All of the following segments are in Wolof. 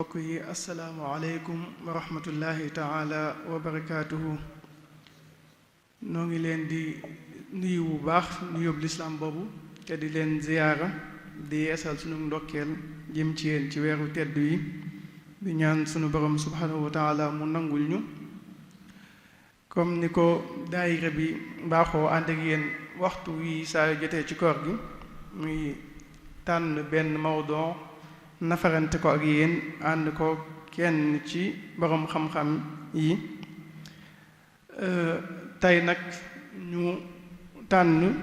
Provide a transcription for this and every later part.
mbokk yi assalaamu aleykum wa rahmatullahi taala wa barakaatuhu. noo ngi leen di nuyu bu baax nuyób lislaam boobu te di leen ziyaara di yeesal sunu ndokkeel jëm ci yéen ci weeru tedd yi di ñaan sunu borom subhanahu wa taala mu nangul ñu comme ni ko daayira bi baaxoo ànd ak yéen waxtu wi saa yu jotee ci koor gi muy tànn benn mawdoo nafarante ko ak yéen ànd ko kenn ci borom xam-xam yi tey nag ñu tànn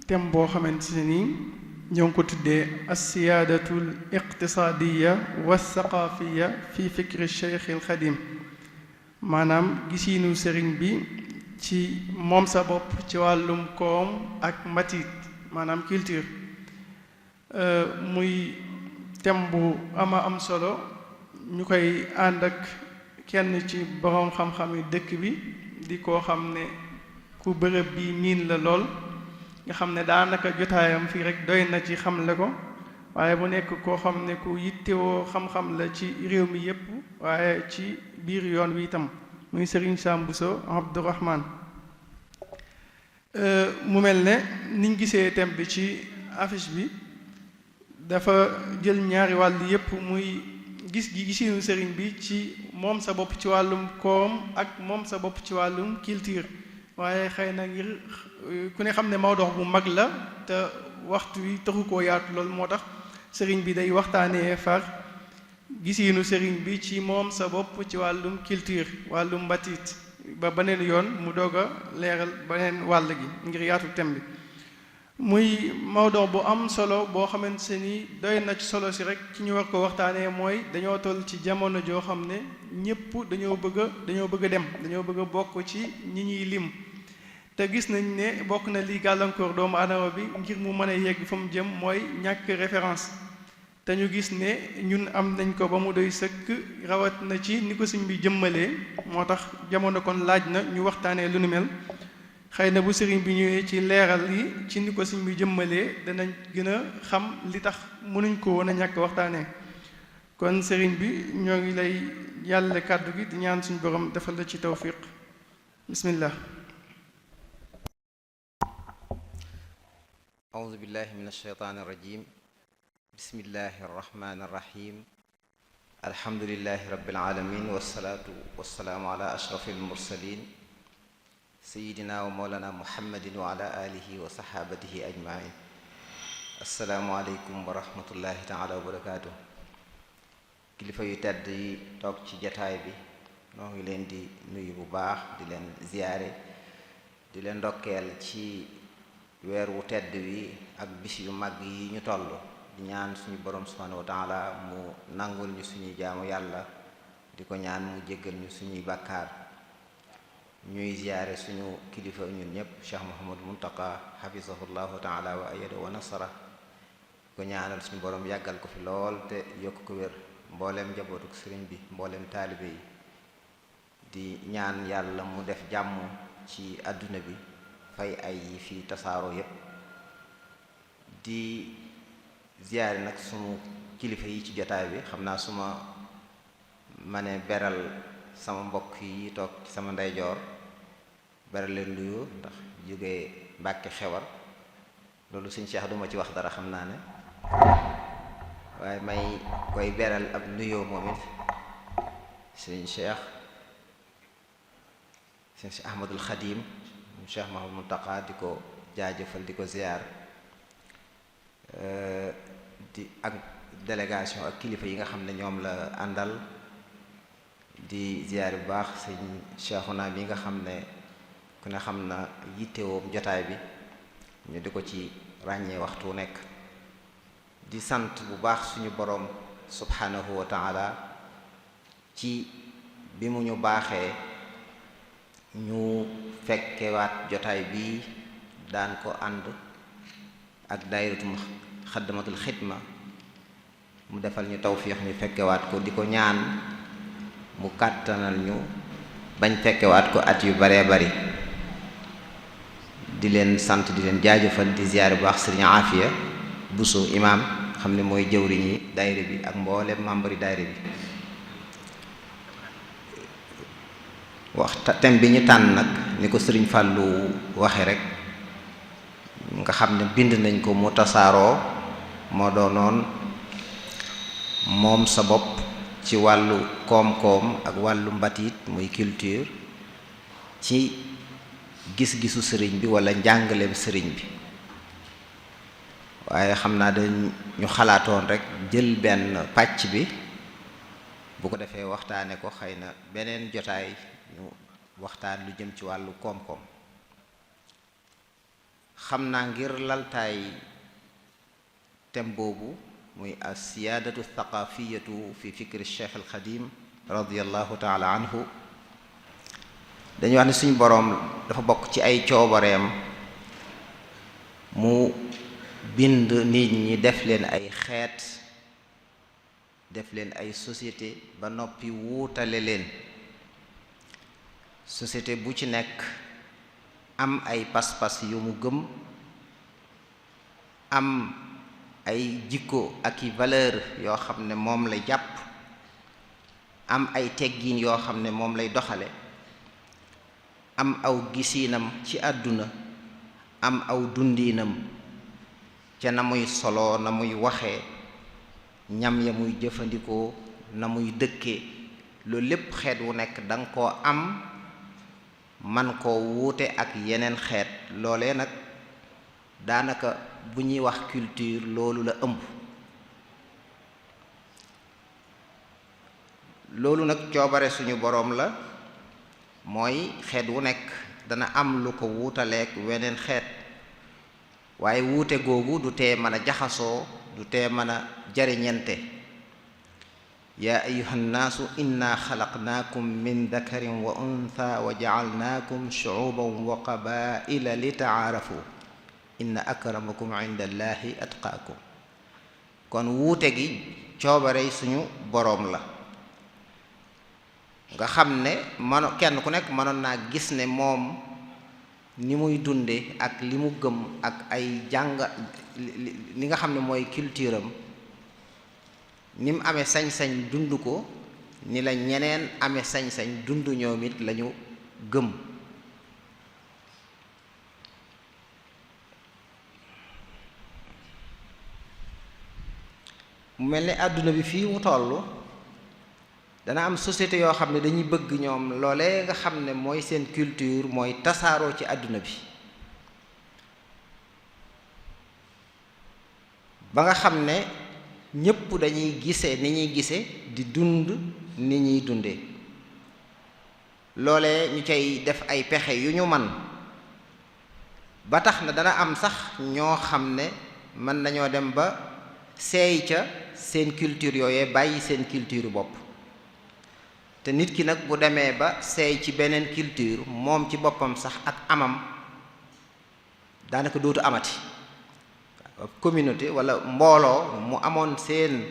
thème boo xamante ni ñoo ngi ko tuddee as-siyaadatul iqtisaadiya wa thaqaafiya fi fikri cheikh al xadim maanaam gisiinu sëriñ bi ci moom sa bopp ci wàllum koom ak mbatit maanaam culture muy thème bu ama am solo ñu koy ànd ak kenn ci boroom xam-xam yi dëkk bi di koo xam ne ku bërëb bi miin la lool nga xam ne daanaka jotaayam fii rek doy na ci xamle ko waaye bu nekk koo xam ne ku yittewoo xam-xam la ci réew mi yépp waaye ci biir yoon wi itam muy Serigne Sam Bousso Abdourahmane mu mel ne niñ gisee thème bi ci affiche bi dafa jël ñaari wàll yépp muy gisiinu sëriñ bi ci moom sa bopp ci wàllum koom ak moom sa bopp ci wàllum culture waaye xëy na ngir ku ne xam ne mawduu bu mag la te waxtu wi taxu koo yaatu loolu moo tax sëriñ bi day waxtaanee far gisiinu sëriñ bi ci moom sa bopp ci wàllum culture wàllum mbatit ba beneen yoon mu doog a leeral beneen wàll gi ngir yaatu thème bi muy mawduu bu am solo boo xamante ni doy na ci solo si rek ci ñu war ko waxtaanee mooy dañoo toll ci jamono joo xam ne ñëpp dañoo bëgg a dem dañoo bëgg a bokk ci ñi ñuy lim te gis nañ ne bokk na lii gàllankoor doomu aadama bi ngir mu mën a yegg fa mu jëm mooy ñàkk référence te ñu gis ne ñun am nañ ko ba mu doy sëkk rawat na ci ni ko sëñ bi jëmmalee moo tax jamono kon laaj na ñu waxtaanee lu ni mel xëy na bu sëriñ bi ñëwee ci leeral yi ci ni ko sëriñ bi jëmmalee danañ gën a xam li tax mënuñ ko woon a ñàkk waxtaanee kon sëriñ bi ñoo ngi lay yàlla kàddu gi di ñaan suñu borom defal la ci tawfiq bismillah. auzu billahi min alsheytaani irrajim bismillahi arrahmani irrahim alhamdulilahi rabbil alamin wassalaatu wassalaamu ala ashrafil mursalin sayidina wa mawlana muhammadin wa ala alihi wa saxaabatihi ajmain assalaamu aleykum wa rahmatullahi taala wa barakaatu. kilifa yu tedd yi toog ci jataay bi noo ngi leen di nuyu bu baax di leen ziyaare di leen ndokkeel ci weer wu tedd wi ak bis yu mag yi ñu toll di ñaan suñu borom subhanahu wa taala mu nangul ñu suñuy jaamu yàlla di ko ñaan mu jéggal ñu suñuy bàkkaar ñuy ziyaare suñu kilifa ñun ñëpp Cheikh Mouhamadou Mountakha hafizahullahu taala wa ayada wa nasara ko ñaanal suñu borom yàggal ko fi lool te yokk ko wér mbooleem njabootuk sëriñ bi mbooleem taalibe yi di ñaan yàlla mu def jàmm ci àdduna bi fay ay yi fi tasaaroo yépp di ziyaare nag suñu kilifa yi ci jotaay bi xam naa suma ma ne beral sama mbokk yi toog ci sama ndeyjoor beral leen nuyu ndax jógee Mbàkke Xewar loolu sëñ Cheikh duma ci wax dara xam naa ne waaye may koy beral ab nuyoo moom it sëñ Cheikh Ahmadul Xadim Cheikh Mahamadou Mountakha di ko jaajëfal di ko ziyaar di ak délégation ak kilifa yi nga xam ne ñoom la àndal di ziyaar bu baax sëñ Cheikhouna bi nga xam ne ku ne xam na yittewoom jotaay bi ñu di ko ci ràññee waxtu nekk di sant bu baax suñu boroom subhanahu wa taala ci bi mu ñu baaxee ñu fekkewaat jotaay bi daan ko ànd ak daayiratum xaddamatul xidma mu defal ñu tawfiix ñu fekkewaat ko di ko ñaan mu kàttanal ñu bañ fekkewaat ko at yu baree bari di leen sant di leen jaajëfal di ziyaare bu baax sëriñ Aafiya Buso imaam xam ne mooy jëwriñi daayira bi ak mboolem membre yi daayira bi. thème bi ñu tànn nag ni ko sëriñ Fàllu waxe rek nga xam ne bind nañ ko mu tasaaroo moo doonoon moom sa bopp ci wàllu koom-koom ak wàllu mbatiit muy culture ci gis-gisu sëriñ bi walla njàngaleem sëriñ bi. waaye xam naa dañu xalaatoon rek jël benn pàcc bi bu ko defee waxtaane ko xëy na beneen jotaay ñu waxtaan lu jëm ci wàllu koom-koom. xam naa ngir laltaay thème boobu muy as-siyaadatu thaqafiyatu fi fikri Cheikh al Xadim radiyallahu taala anhu dañuy wax ne suñu boroom dafa bokk ci ay coobareem mu bind nit ñi def leen ay xeet def leen ay société ba noppi wuutale leen. société bu ci nekk am ay pas-pas yu mu gëm, am ay jikko ak i valeur yoo xam ne moom lay jàpp, am ay teggiin yoo xam ne moom lay doxale, am aw gisiinam ci àdduna, am aw dundiinam ca na muy solo, na muy waxee, ñam ya muy jëfandikoo, na muy dëkkee. loolu lépp xeet wu nekk danga koo am man koo wuute ak yeneen xeet. loolee nag daanaka bu ñuy wax culture loolu la ëmb. loolu nag coobare suñu boroom la, mooy xeet wu nekk dana am lu ko wuutaleek weneen xeet, waaye wuute googu du tee mën a jaxasoo, du tee mën a jariñente. yaa ayuha nnaasu inna xalaqnaakum min dakarin wa untha wa jacalnaakum shucuuban wa qabaa'ila li tacaarafu inna akramakum inda allahi atqaakum. kon wuute gi coobarey suñu boroom la, nga xam ne kenn ku nekk mënoon naa gis ne moom ni muy dunde ak li mu gëm ak ay jàng li nga xam ne mooy culture am, ni mu amee sañ-sañ dund ko, ni la ñeneen amee sañ-sañ dund ñoom it lañu gëm. mu mel ni àdduna bi fii mu tollu dana am société yoo xam ne dañuy bëgg ñoom loolee nga xam ne mooy seen culture mooy tasaaroo ci àdduna bi, ba nga xam ne ñépp dañuy gise ni ñuy gise di dund ni ñuy dunde. loolee ñu cay def ay pexe yu ñu man ba tax na dana am sax ñoo xam ne mën nañoo dem ba seey ca seen culture yooyee bàyyi seen culture bopp. te nit ki nag bu demee ba seey ci beneen culture, moom ci boppam sax ak amam daanaka dootu amati. communauté walla mbooloo mu amoon seen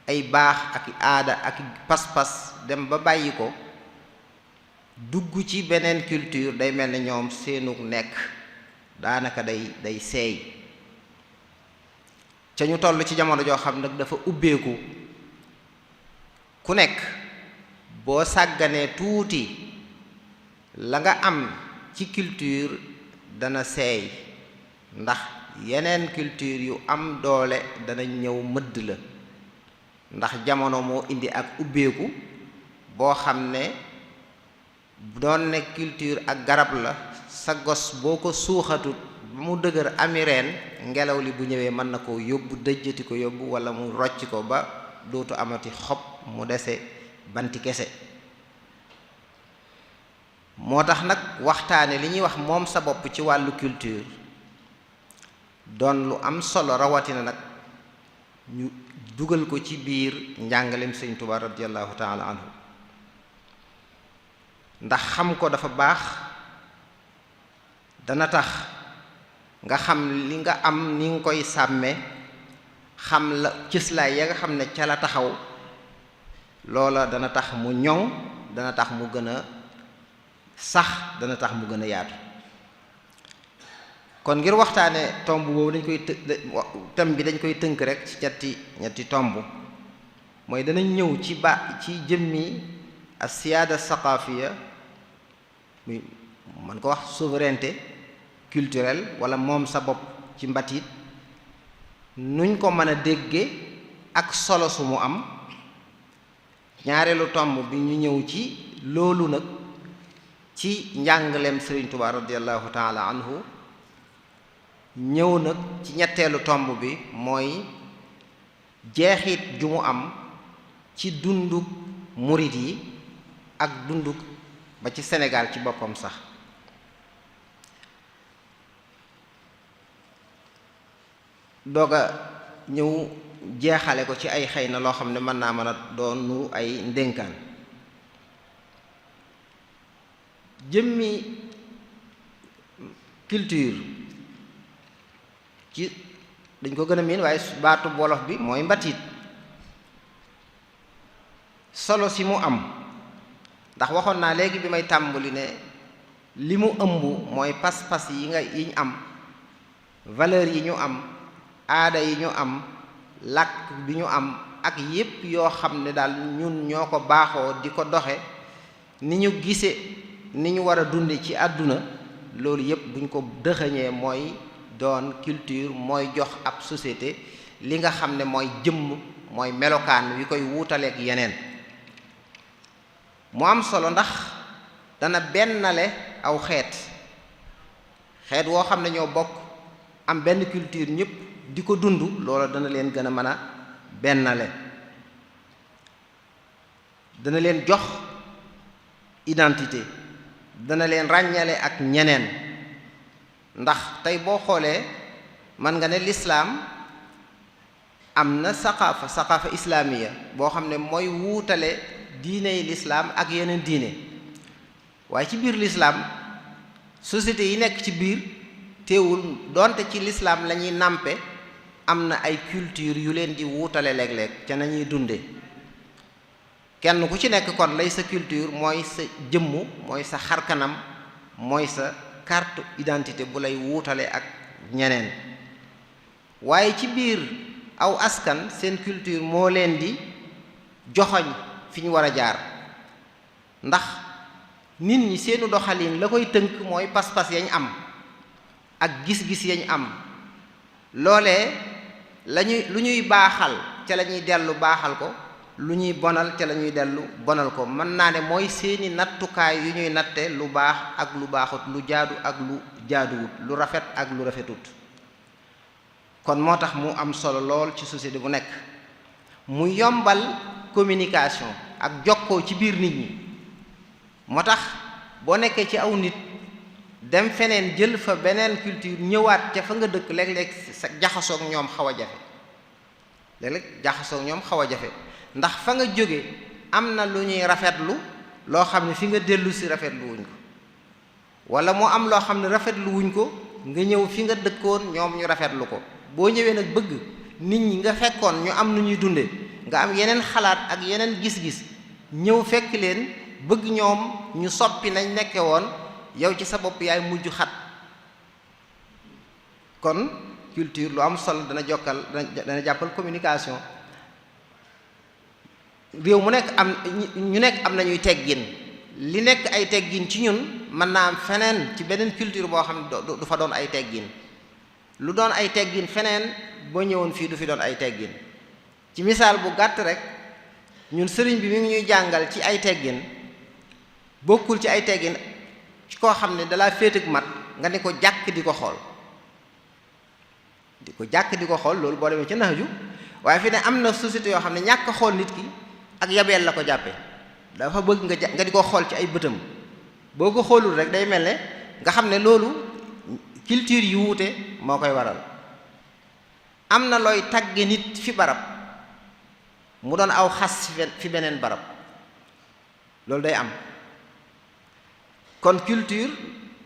ay baax ak aada ak pas-pas dem ba bàyyi ko dugg ci beneen culture, day mel ne ñoom seenu nekk daanaka day seey. ca ñu toll ci jamono joo xam nag dafa ubbeeku, ku nekk boo sàgganee tuuti la nga am ci culture dana seey, ndax yeneen culture yu am doole dana ñëw mëdd la. ndax jamono moo indi ak ubbeeku boo xam ne doon ne culture ak garab la, sa gos boo ko suuxatut ba mu dëgër ami reen, ngelaw li bu ñëwee mën na ko yóbbu, dëjjati ko yóbbu, walla mu rocc ko ba dootu amati xob, mu dese banti kese. moo tax nag waxtaane li ñuy wax moom sa bopp ci wàllu culture doon lu am solo, rawatina nag ñu dugal ko ci biir njàngaleem Sëñ Tuubaa radiyallahu taala anhu. ndax xam ko dafa baax, dana tax nga xam li nga am ni nga koy sàmme, xam la cëslaay ya nga xam ne ca la taxaw. loola dana tax mu ñoŋ, dana tax mu gën a sax, dana tax mu gën a yaatu. kon ngir waxtaane tomb boobu thème bi dañ koy tënk rek ci ñetti tomb mooy danañ ñëw ci jëmmi as-siyaada saqaafiya muy man ko wax souveraineté culturelle wala moom sa bopp ci mbatit nuñ ko mën a dégge ak solo su mu am. ñaareelu tomb bi ñu ñëw ci loolu nag ci njàngaleem Sëriñ Tuubaa radiyallahu taala anhu ñëw nag ci ñetteelu tomb bi mooy jeexit ju mu am ci dunduk murit yi ak dunduk ba ci Sénégal ci boppam sax doga ñëw jeexale ko ci ay xëy na loo xam ne mën a doon nu ay ndénkaan jëmmi culture ci dañ ko gën a miin waaye baatu wolof bi mooy mbatit solo si mu am ndax waxoon naa léegi bi may tàmbali ne li mu ëmb mooy pas-pas yiñ am valeur yi ñu am aada yi ñu am làkk bi ñu am ak yépp yoo xam ne daal ñun ñoo ko baaxoo di ko doxe ni ñu gise ni ñu war a dunde ci àdduna loolu yépp buñ ko dëxëñee mooy doon culture mooy jox ab société li nga xam ne mooy jëmm mooy melokaan wi koy wuutaleek yeneen mu am solo ndax dana bennale aw xeet woo xam ne ñoo bokk am benn culture ñépp di ko dund loola dana leen gën a mën a bennale dana leen jox identité dana leen ràññale ak ñeneen ndax tey boo xoolee man nga ne lislaam am na saqaafa islaamiya boo xam ne mooy wuutale diiney lislaam ak yeneen diine waaye ci biir lislaam société yi nekk ci biir teewul donte ci lislaam la ñuy nàmpe am na ay culture yu leen di wuutale léeg-léeg ca nañuy dunde kenn ku ci nekk kon lay sa culture mooy sa jëmm mooy sa xarkanam mooy sa carte identité bu lay wuutale ak ñeneen waaye ci biir aw askan seen culture moo leen di joxoñ fi ñu war a jaar ndax nit ñi seenu doxalin la koy tënk mooy pas-pas yañ am ak gis-gis yañ am loolee lu ñuy baaxal ca la ñuy dellu baaxal ko lu ñuy bonal ca la ñuy dellu bonal ko mën naa ne mooy seeni nattukaay yu ñuy natte lu baax ak lu baaxut lu jaadu ak lu jaaduwut lu rafet ak lu rafetut kon moo tax mu am solo lool ci société bu nekk mu yombal communication ak jokkoo ci biir nit ñi moo tax boo nekkee ci aw nit dem feneen jël fa beneen culture ñëwaat ca fa nga dëkk léeg-léeg sa jaxasoog ñoom xaw a jafe léeg-léeg jaxasoog ñoom xaw a jafe ndax fa nga jóge am na lu ñuy rafetlu loo xam ne fi nga dellu si rafetlu wuñ ko wala moo am loo xam ne rafetlu wuñ ko nga ñëw fi nga dëkkoon ñoom ñu rafetlu ko boo ñëwee nag bëgg nit ñi nga fekkoon ñu am nu ñuy dunde nga am yeneen xalaat ak yeneen gis-gis ñëw fekk leen bëgg ñoom ñu soppi nañ nekke woon yow ci sa bopp yaay mujj xat kon culture lu am solo dana jàppal communication réew mu nekk ñu nekk am nañuy teggin li nekk ay teggin ci ñun mën naa am feneen ci beneen culture boo xam ne du fa doon ay teggin lu doon ay teggin feneen boo ñëwoon fii du fi doon ay teggin ci misaal bu gàtt rek ñun sëriñ bi mi ngi ñuy jàngal ci ay teggin bokkul ci ay teggin ci koo xam ne dalaa féetag mat nga ne ko jàkk di ko xool loolu boo demee ci naaju waaye fi ne am na société yoo xam ne ñàkk xool nit ki ak yabeel la ko jàppe dafa bëgg nga di ko xool ci ay bëtam boo ko xoolul rek day mel ne nga xam ne loolu culture yu wuute moo koy waral am na looy tagge nit fi barab mu doon aw xas fi beneen barab loolu day am kon culture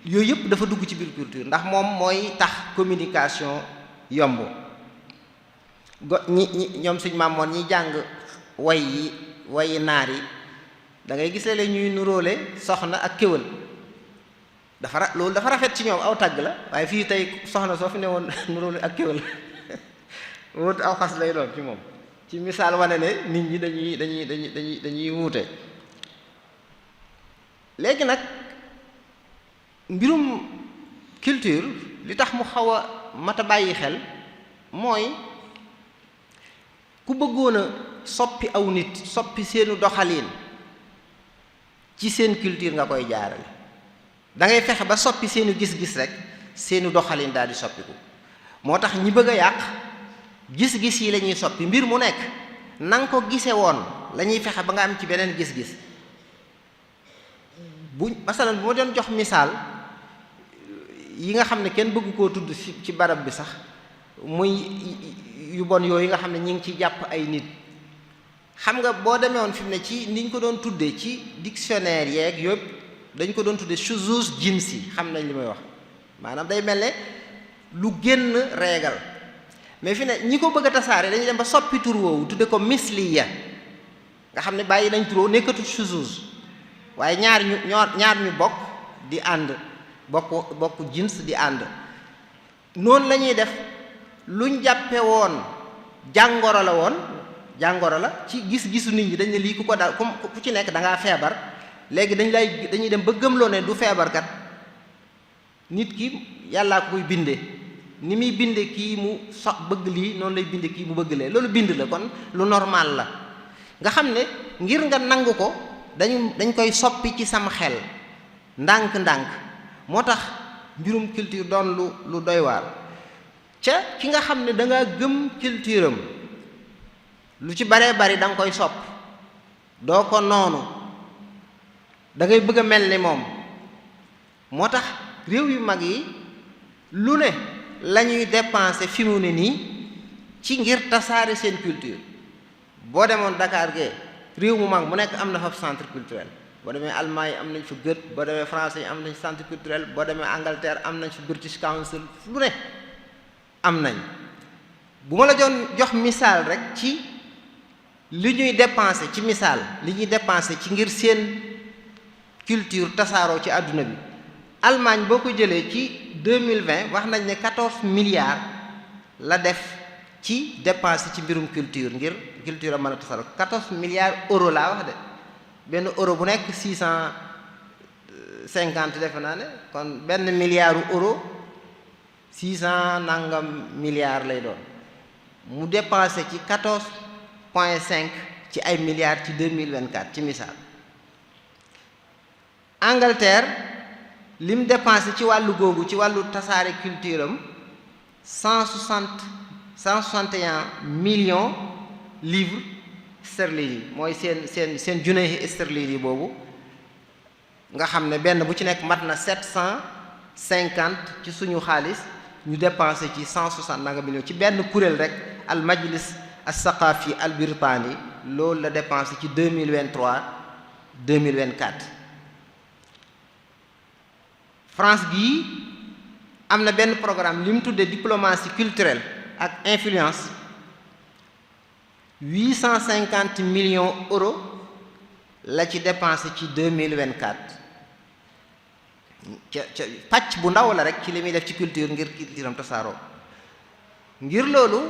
yooyu yëpp dafa dugg ci biir culture ndax moom mooy tax communication yomb ñoom suñ maamoon ñi jàng wayi naar yi da ngay gis léeg-léeg ñuy nuróole soxna ak kéwal loolu dafa rafet ci ñoom, aw tàgg la. waaye fii tey soxna soo fi ne woon nuróolu ak kéwél wut aw xas lay doon ci moom, ci misaal wane ne nit ñi dañuy wuute. léegi nag mbirum culture li tax mu xaw a mat a bàyyi xel mooy ku bëggoon a soppi aw nit, soppi seenu doxalin ci seen culture nga koy jaarale. da ngay fexe ba soppi seenu gis-gis rek seenu doxalin daal di soppiku. moo tax ñi bëgg a yàq gis-gis yi la ñuy soppi, mbir mu nekk na nga ko gise woon la ñuy fexe ba nga am ci beneen gis-gis. masalan bu ma doon jox misaal yi nga xam ne kenn bëgg koo tudd ci barab bi sax, muy yu bon yooyu nga xam ne ñi ngi ci jàpp ay nit. xam nga boo demee woon fi mu ne ci niñ ko doon tuddee ci dictionnaire yeeg yëpp dañ ko doon tuddee shuzuz jinsi, xam nañ li may wax, maanaam day mel ne lu génn reegal. mais fi ne ñi ko bëgg a tasaare dañuy dem ba soppi tur woowu tudde ko misliya, nga xam ne bàyyi nañ tur woowu nekkatul shuzuz, waaye ñaar ñu bokk di ànd, bokk jins di ànd. noonu la ñuy def luñ jàppe woon jàngoro la ci gis-gisu nit ñi, dañ ne lii ku ko daal ku ci nekk da ngaa feebar. léegi dañuy dem ba gëmloo ne du feebarkat, nit ki yàllaa ko koy binde, ni muy binde kii mu bëgg lii noonu lay binde kii mu bëgg lee. loolu bind la, kon lu normal la, nga xam ne ngir nga nangu ko dañ koy soppi ci sam xel ndànk-ndànk. moo tax mbirum culture doon lu doy waar. ca ki nga xam ne da nga gëm culture am, lu ci baree bari da nga koy sopp, doo ko noonu, da ngay bëgg a mel ni moom. moo tax réew yu mag yi lu ne la ñuy dépenser fi mu ne nii ci ngir tasaare seen culture. boo demoon Dakar gee réew mu mag mu nekk am na fa centre culturel. boo demee Allemagne am nañ fa Goethe, boo demee France yi am nañ centre culturel, boo demee Angleterre am nañ fa British Council, lu ne am nañ. bu ma la jox misaal rek ci li ñuy dépenser, ci misaal li ñuy dépenser ci ngir seen culture tasaaroo ci àdduna bi. Allemagne boo ko jëlee ci 2020 wax nañ ne 14 milliards la def ci dépenser ci mbirum culture ngir culture a mën a tasaaroo. 14 milliards euro laa wax de, benn euro bu nekk 650 defe naa ne, kon benn milliard euro 600 nangam milliards lay doon. mu dépensé ci 14,5 ci ay milliards ci 2024 ci misaal. Angleterre lim dépensé ci wàllu googu, ci wàllu tasaare culture am 161 millions livres sterling, mooy seen junne sterling yi boobu, nga xam ne benn bu ci nekk mat na 750 ci suñu xaalis. ñu dépensé ci 160 nanga millions ci benn kuréel rek, al majlis as saqafi al birtani, loolu la dépensé ci 2023-2024. France gii am na benn programme li mu tuddee diplomatie culturelle ak influence, 850 millions euros la ci dépensé ci 2024. ca pàcc bu ndaw la rek ci li muy def ci culture ngir culture am tasaaroo. ngir loolu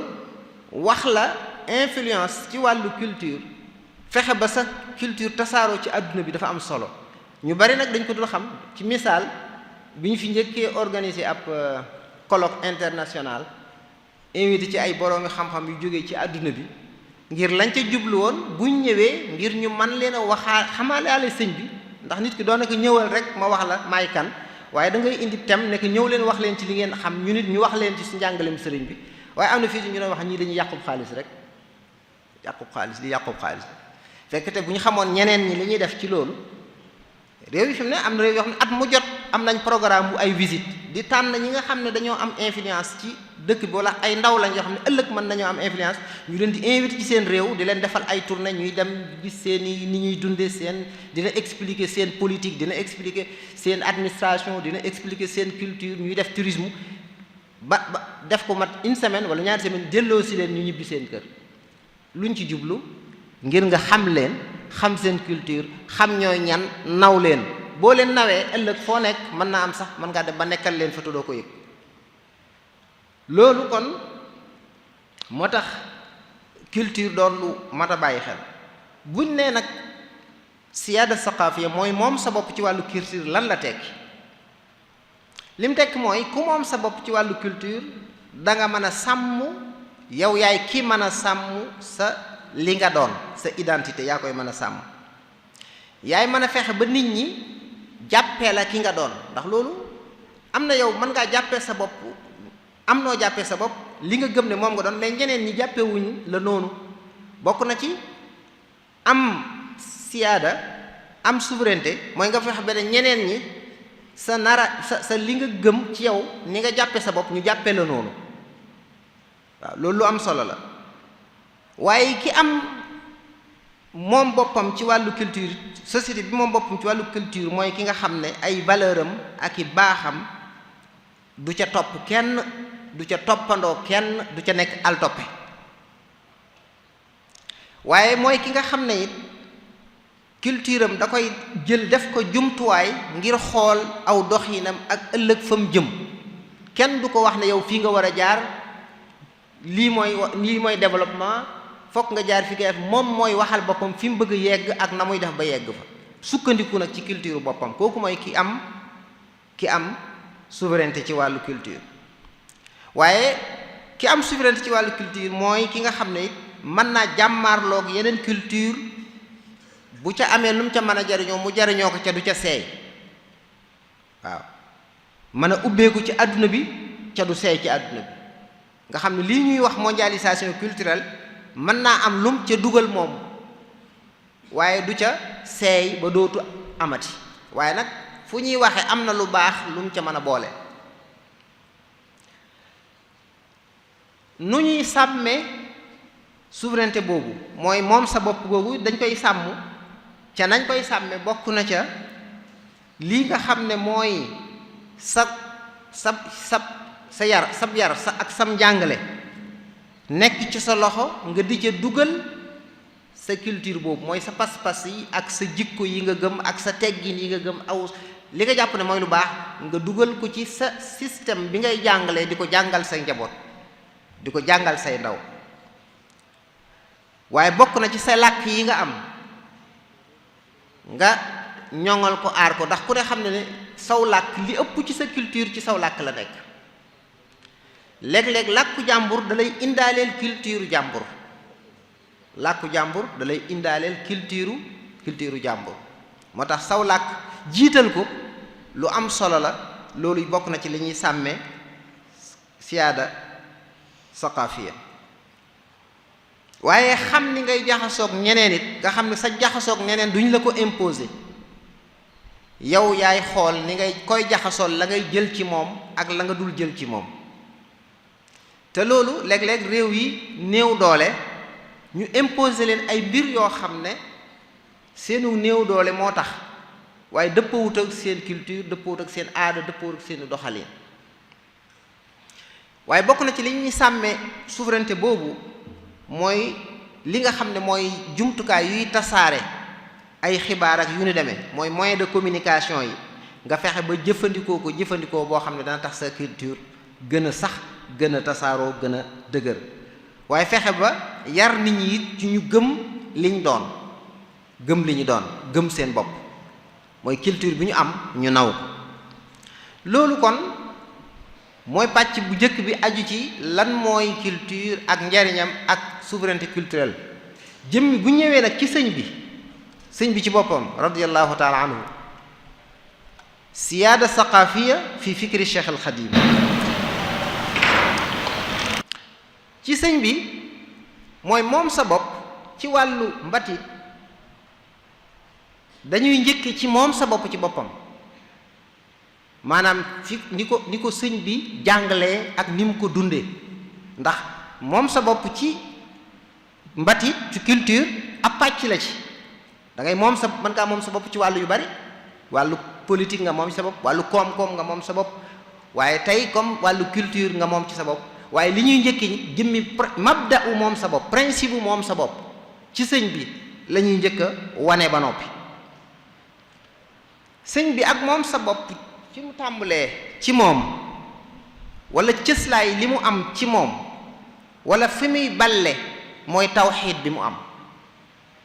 wax la influence ci wàllu culture, fexe ba sa culture tasaaroo ci àdduna bi dafa am solo. ñu bari nag dañ ko dul xam. ci misaal bi ñu fi njëkkee organiser ab colloque international, invité ci ay boroomi xam-xam yu jógee ci àdduna bi, ngir lañ ca jublu woon buñ ñëwee ngir ñu man leen a waxaa xamaale sëñ bi. ndax nit ki doon na ko ñëwal rek ma wax la maay kan, waaye da ngay indi thème ne ko ñëw leen wax leen ci li ngeen xam, ñu nit ñu wax leen ci su njàngaleem sëriñ bi. waaye am na fii ñu doon wax ñii dañuy yàqub xaalis rek, yàqub xaalis fekk te bu ñu xamoon ñeneen ñi li ñuy def ci loolu. réew yi fi mu ne am na réew yoo xam ne at mu jot am nañ programme bu ay visite di tànn ñi nga xam ne dañoo am influence ci dëkk bi, wala ay ndaw lañ yoo xam ne ëllëg mën nañoo am influence, ñu leen di invité ci seen réew, di leen defal ay tournée, ñuy dem gis seen i ni ñuy dundee seen, dina expliquer seen politique, dina expliquer seen administration, dina expliquer seen culture, ñuy def tourisme ba def ko mat une semaine wala ñaari semaine, delloo si leen ñu ñibbi seen kër. luñ ci jublu ngir nga xam leen, xam seen culture, xam ñooy ñan, naw leen. boo leen nawee ëllëg foo nekk mën naa am sax mën ngaa dem ba nekkal leen fa te doo ko yëg. loolu kon moo tax culture doon lu mat a bàyyi xel. buñ nee nag siyaada saqaafiya mooy moom sa bopp ci wàllu culture lan la tekki lim tekki mooy ku moom sa bopp ci wàllu culture da nga mën a sàmm yow yaay ki mën a sàmm sa li nga doon sa identité yaa koy mën a sàmm yaay mën a fexe ba nit ñi jàppee la ki nga doon ndax loolu am na yow mën ngaa jàppee sa bopp am noo jàppee sa bopp li nga gëm ne moom nga doon mais ñeneen ñi jàppewuñ la noonu. bokk na ci am siyaada am souveraineté mooy nga fexe ba ñeneen ñi sa sa li nga gëm ci yow ni nga jàppe sa bopp ñu jàppee la noonu waaw loolu lu am solo la. waaye ki am moom boppam ci wàllu culture société bi moom boppam ci wàllu culture mooy ki nga xam ne ay valeur am ak i baaxam du ca topp kenn du ca toppandoo kenn du ca nekk al toppe waaye mooy ki nga xam ne it culture am da koy jël def ko jumtuwaay ngir xool aw doxinam ak ëllëg fa mu jëm kenn du ko wax ne yow fii nga war a jaar lii mooy développement fokk nga jaar fi nga def moom mooy waxal boppam fi mu bëgg yegg ak na muy def ba yegg fa sukkandiku nag ci culture boppam kooku mooy ki am souveraineté ci wàllu culture. waaye ki am souveraineté ci wàllu culture mooy ki nga xam ne it mën naa jàmmaarloog yeneen culture bu ca amee lu mu ca mën a jariñoo mu jariñoo ko ca du ca seey waaw mën a ubbeeku ci àdduna bi ca du seey ci àdduna bi nga xam ne lii ñuy wax mondialisation culturelle mën naa am lum ca dugal moom waaye du ca seey ba dootu amati waaye nag fu ñuy waxe am na lu baax lum ca mën a boole. nu ñuy sàmmee souveraineté boobu mooy moom sa bopp googu dañ koy sàmm ca nañ koy sàmme bokk na ca lii nga xam ne mooy sab yar ak sam njàngale nekk ci sa loxo nga di ca dugal sa culture boobu mooy sa pas-pas yi ak sa jikko yi nga gëm ak sa teggin yi nga gëm aw li nga jàpp ne mooy lu baax nga dugal ko ci sa système bi ngay jàngalee di ko jàngal say njaboot di ko jàngal say ndaw waaye bokk na ci sa làkk yi nga am nga ñoŋal ko aar ko ndax ku ne xam ne saw làkk li ëpp ci sa culture ci saw làkk la nekk léeg-léeg làkku jàmbur da lay indaaleel culture jàmbur làkku jàmbur da lay indaaleel culture jàmbur moo tax saw làkk jiital ko lu am solo la loolu bokk na ci li ñuy sàmmee siyaada saqaafiya waaye xam ni ngay jaxasoog ñeneen it nga xam ne sa jaxasoog ñeneen duñ la ko imposer yow yaay xool ni ngay koy jaxasool la ngay jël ci moom ak la nga dul jël ci moom te loolu léeg-léeg réew yi néew doole ñu imposer leen ay mbir yoo xam ne seenu néew doole moo tax waaye dëppawut ak seen culture dëppawut ak seen aada dëppawut ak seen doxalin waaye bokk na ci li ñuy sàmmee souveraineté boobu mooy li nga xam ne mooy jumtukaay yuy tasaare ay xibaar ak yu ni demee mooy moyen de communication yi nga fexe ba jëfandikoo boo xam ne dana tax sa culture gën a sax gën a tasaaroo gën a dëgër waaye fexe ba yar nit ñi it ci ñu gëm liñ doon gëm li ñu doon gëm seen bopp mooy culture bi ñu am ñu naw ko loolu kon mooy pàcc bu njëkk bi aju ci lan mooy culture ak njariñam ak souveraineté culturelle jëmmi bu ñëwee nag ci sëñ bi ci boppam radiyallahu taala anhu siyaada saqaafiya fi fikri Cheikh al Xadim ci sëñ bi mooy moom sa bopp ci wàllu mbatit dañuy njëkk ci moom sa bopp ci boppam maanaam fi ni ko sëñ bi jàngalee ak ni mu ko dundee ndax moom sa bopp ci mbatit ci culture ab pàcc la ci da ngay mën ngaa moom sa bopp ci wàllu yu bari wàllu politique nga moom ci sa bopp wàllu koom-koom nga moom sa bopp waaye tey comme wàllu culture nga moom ci sa bopp waaye li ñuy njëkki jëmmi mabda u moom sa bopp principe u moom sa bopp ci sëñ bi la ñuy njëkk a wane ba noppi sëñ bi ak moom sa bopp ci mu tàmbalee ci moom wala cëslaay li mu am ci moom wala fi muy balle mooy tawxiid bi mu am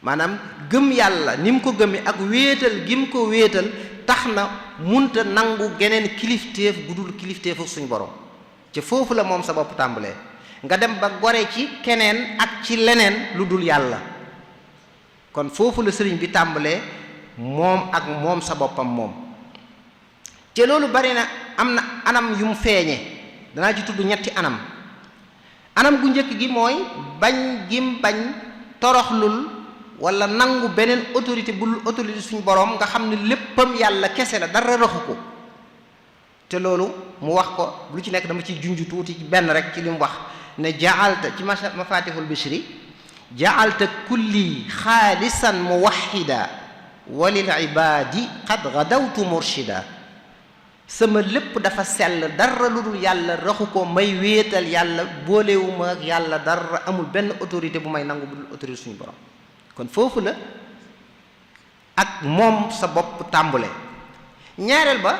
maanaam gëm yàlla ni mu ko gëmee ak wéetal gi mu ko wéetal tax na munta nangu geneen kilifteef gu dul kilifteefu suñ borom ci foofu la moom sa bopp tàmbalee nga dem ba gore ci keneen ak ci leneen lu dul yàlla kon foofu la sëriñ bi tàmbalee moom ak moom sa boppam moom te loolu bari na am na anam yu mu feeñe danaa ci tudd ñetti anam gu njëkk gi mooy bañ gim bañ toroxlul wala nangu beneen autorité bul autorité suñu borom nga xam ne léppam yàlla kese la dara raxu ko te loolu mu wax ko lu ci nekk dama ciy junj tuuti ci benn rek ci li mu wax ne jaalta ci mafatihul bishri jaalta kulli xaalisan muwahida walil ibadi qad gadawtu murshida sama lépp dafa sell dara lu dul yàlla raxu ko may wéetal yàlla boolewuma ak yàlla dara amul benn autorité bu may nangu bu dul autorité suñu borom kon foofu la ak moom sa bopp tàmbule ñaareel ba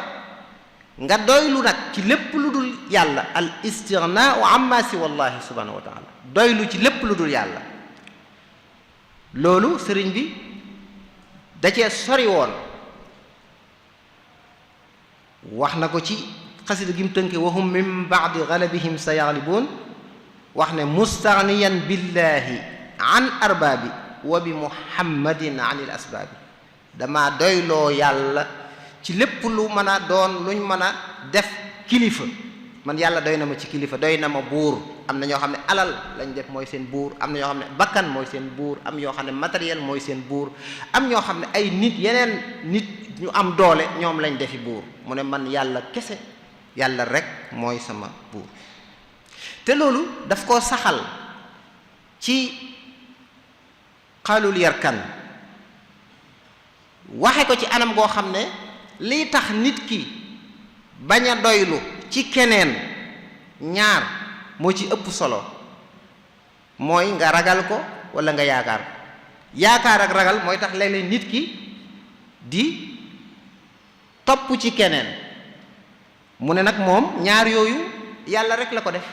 nga doylu nag ci lépp lu dul yàlla al istighnaa amma si wallahi subhanahu wa taala doylu ci lépp lu dul yàlla loolu sëriñ bi da cee sori woon wax na ko ci xasida gi mu tënke wahum min baadi galabihim sa yaglibuun wax ne mustaghniyan billahi an arbaabi wa bi muhammadin an il asbaabi dama doyloo yàlla ci lépp lu mën a doon luñ mën a def kilifa man yàlla doy na ma ci kilifa doy na ma buur am na ñoo xam ne alal lañ def mooy seen buur am na ñoo xam ne bakkan mooy seen buur am ñoo xam ne matériel mooy seen buur am ñoo xam ne ay nit yeneen nit ñu am doole ñoom lañ defi buur mu ne man yàlla kese yàlla rek mooy sama buur te loolu daf koo saxal ci xaalul yarkan waxe ko ci anam goo xam ne lii tax nit ki bañ a doylu ci keneen ñaar moo ci ëpp solo mooy nga ragal ko walla nga yaakaar ko yaakaar ak ragal mooy tax léeg-léeg nit ki di topp ci keneen mu ne nag moom ñaar yooyu yàlla rek la ko def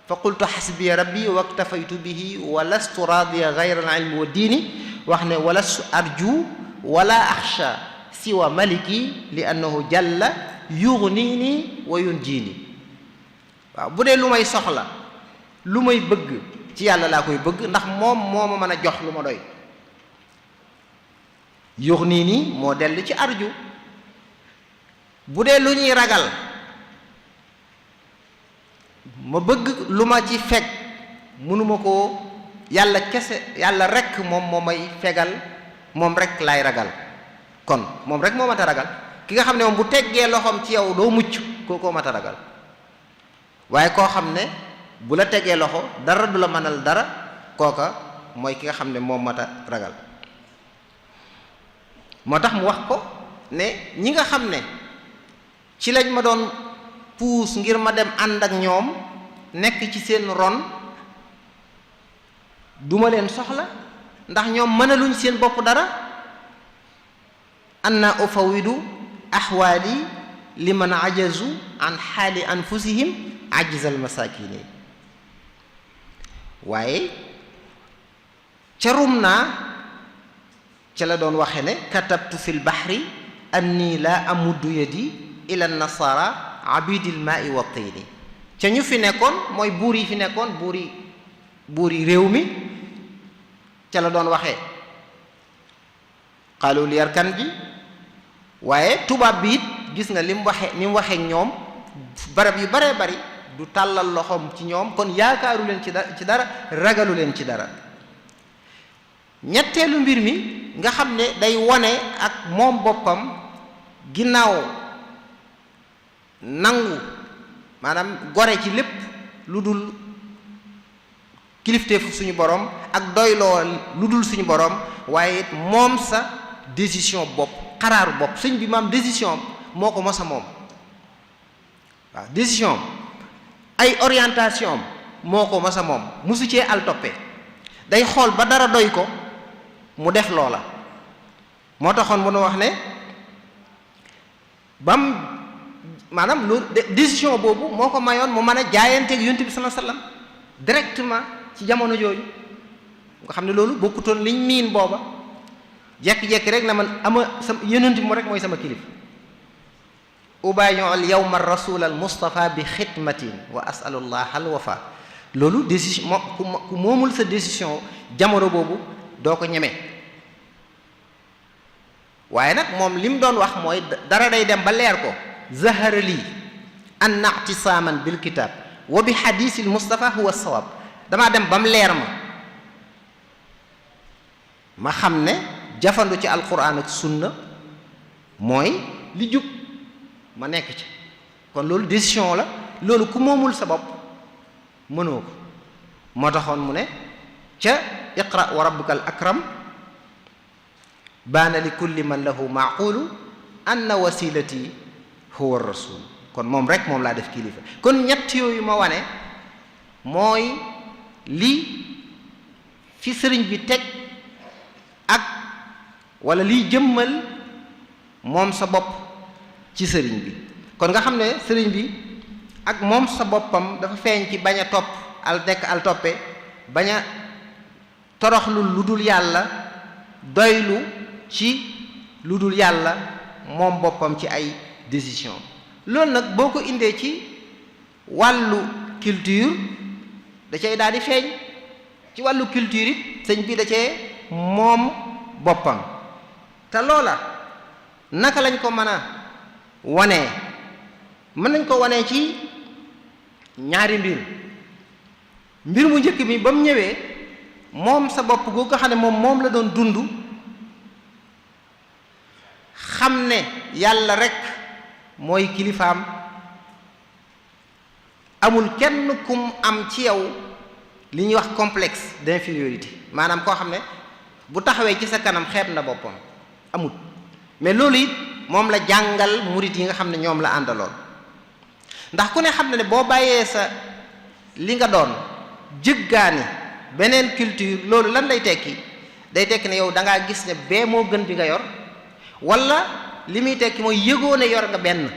fa qultu xasbiya rabbi waktafaytu bihi wa lastu radiya gayra al ilmi wa diini wax ne wa lastu arju wala axsha siwa maliki li annahu jalla yughnini wa yunjini waaw bu dee lu may soxla lu may bëgg ci yàlla laa koy bëgg ndax moom moo ma mën a jox lu ma doy yughnini moo dellu ci arju bu dee lu ñuy ragal ma bëgg lu ma ci fekk mënuma koo yàlla kese yàlla rekk moom moo may fegal moom rekk laay ragal kon moom rekk moo mat a ragal ki nga xam ne moom bu teggee loxoom ci yow doo mucc kookoo mat a ragal waaye koo xam ne bu la teggee loxo dara du la mënal dara kooka mooy ki nga xam ne moom mat a ragal moo tax mu wax ko ne ñi nga xam ne ci lañ ma doon puus ngir ma dem ànd ak ñoom nekk ci seen ron duma leen soxla ndax ñoom mënaluñ seen bopp dara anna ufawidu ahwaali liman ajazu an xaali anfusihim ajzal masakini waaye ca rum naa ca la doon waxe ne katabtu fi lbahri anni la amuddu yadi ila nasara abidil maai wa tini ca ñu fi nekkoon mooy buur yi fi nekkoon buur yi réew mi ca la doon waxee xaalul yarkan ji waaye tubaab bi it gis nga li mu waxee ñoom barab yu baree bari du tàllal loxoom ci ñoom kon yaakaaru leen ci dara ragalu leen ci dara ñetteelu mbir mi nga xam ne day wone ak moom boppam ginnaaw nangu maanaam gore ci lépp lu dul kilifteefu suñu borom ak doyloo lu dul suñu borom waaye moom sa décision bopp xaraaru bopp sëñ bi maam décision moo ko mos a moom waaw décision ay orientation moo ko mos a moom mosu cee al toppee day xool ba dara doy ko mu def loola moo taxoon mu nu wax ne bam maanaam loolu décision boobu moo ko mayoon mu mën a jaayanteeg yonent bi sallallahu alayhi wasallam directement ci jamono jooju nga xam ne loolu bokkutoon liñ miin booba jekki-jekki rek na man ama sama yonent bi mu rek mooy sama kilifa ubayu al yawma rasul al mustafa bi xidmatin wa asalullah al wafa loolu décision ku moomul sa décision jamono boobu doo ko ñeme waaye nag moom li mu doon wax mooy dara day dem ba leer ko zahara lii anna i'tisaaman bil kitab wa bi hadisil mustafa huwa sawab damaa dem ba mu leer ma xam ne jafandu ci alquran ak sunna mooy li jub ma nekk ci kon loolu décision la loolu ku moomul sa bopp mënoo ko moo taxoon mu ne ca iqra wa rabbuka al akram baana li kulli man lahu maaqulu anna wasilati huwa rasul kon moom rek moom laa def kilifa kon ñett yooyu ma wane mooy li fi sëriñ bi teg ak wala liy jëmmal moom sa bopp ci sëriñ bi kon nga xam ne sëriñ bi ak moom sa boppam dafa feeñ ci bañ a topp al nekk al toppe bañ a toroxlu lu dul yàlla doylu ci lu dul yàlla moom boppam ci ay décision loolu nag boo ko indee ci wàllu culture da cay daal di feeñ ci wàllu culture it sëñ bi da cee moom boppam te loola naka lañ ko mën a wanee mën nañ ko wanee ci ñaari mbir mu njëkk mi ba mu ñëwee moom sa bopp goo ko xam ne moom la doon dund xam ne yàlla rek mooy kilifaam amul kenn kum am ci yow li ñuy wax complexe d'infériorité maanaam koo xam ne bu taxawee ci sa kanam xeeb na boppam amul mais loolu it moom la jàngal murit yi nga xam ne ñoom la àndaloon ndax ku ne xam ne boo bàyyee sa li nga doon jëggaani beneen culture loolu lan lay tekki day tekki ne yow da ngaa gis ne bee moo gën bi nga yor wala li muy tekki mooy yëgoo ne yor nga benn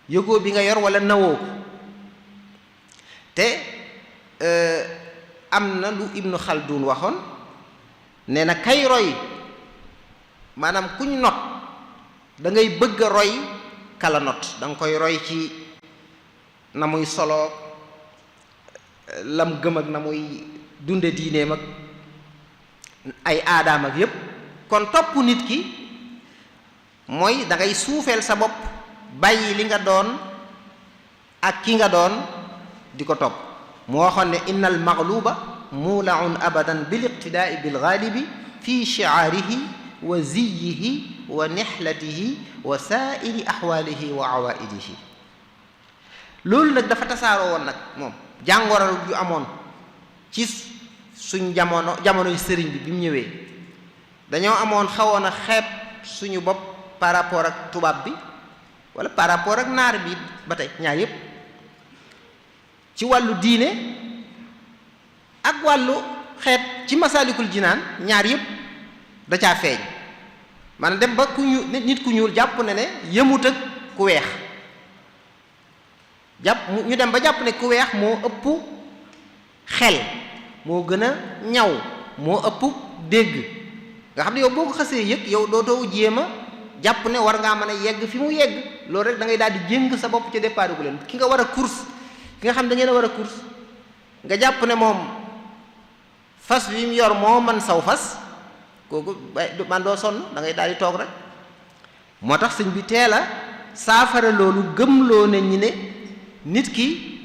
yëgoo bi nga yor wala nawoo ko te am na lu Ibnu Khaldun waxoon nee na kay roy maanaam kuñ not da ngay bëgg a roy kala not da nga koy roy ci na muy solo lam gëm ak na muy dunde diineem ak ay aadaam ak yépp kon topp nit ki mooy da ngay suufeel sa bopp bàyyi li nga doon ak ki nga doon di ko topp mu waxoon ne innal maghluba mulaun abadan bil iqtidaai bil ghalibi fi shi'arihi wa ziyihi wa nihlatihi wa sa'iri ahwalihi wa awaidihi loolu nag dafa tasaaroo woon nag moom jàngoro ju amoon ci suñ jamonoy sëriñ bi mu ñëwee dañoo amoon xawoon a xeeb suñu bopp par rapport ak tubaab bi wala par rapport ak naar bi ba tey ñaar yépp ci wàllu diine ak wàllu xeet ci Masaalikul Jinaan ñaar yépp da caa feeñ maanaam dem ba nit ku ñuul jàpp ne yëmut ak ku weex ñu dem ba jàpp ne ku weex moo ëpp xel moo gën a ñaw moo ëpp dégg nga xam ne yow boo ko xasee yëg yow dootoo jéem a jàpp ne war ngaa mën a yegg fi mu yegg loolu rek da ngay daal di jéng sa bopp ca départ gu leen ki nga war a course ki nga xam da ngeen a war a course nga jàpp ne moom fas wi mu yor moo man saw fas kooku man doo sonn da ngay daal di toog rek moo tax sëñ bi teel a saafara loolu gëmloo ne ñi ne nit ki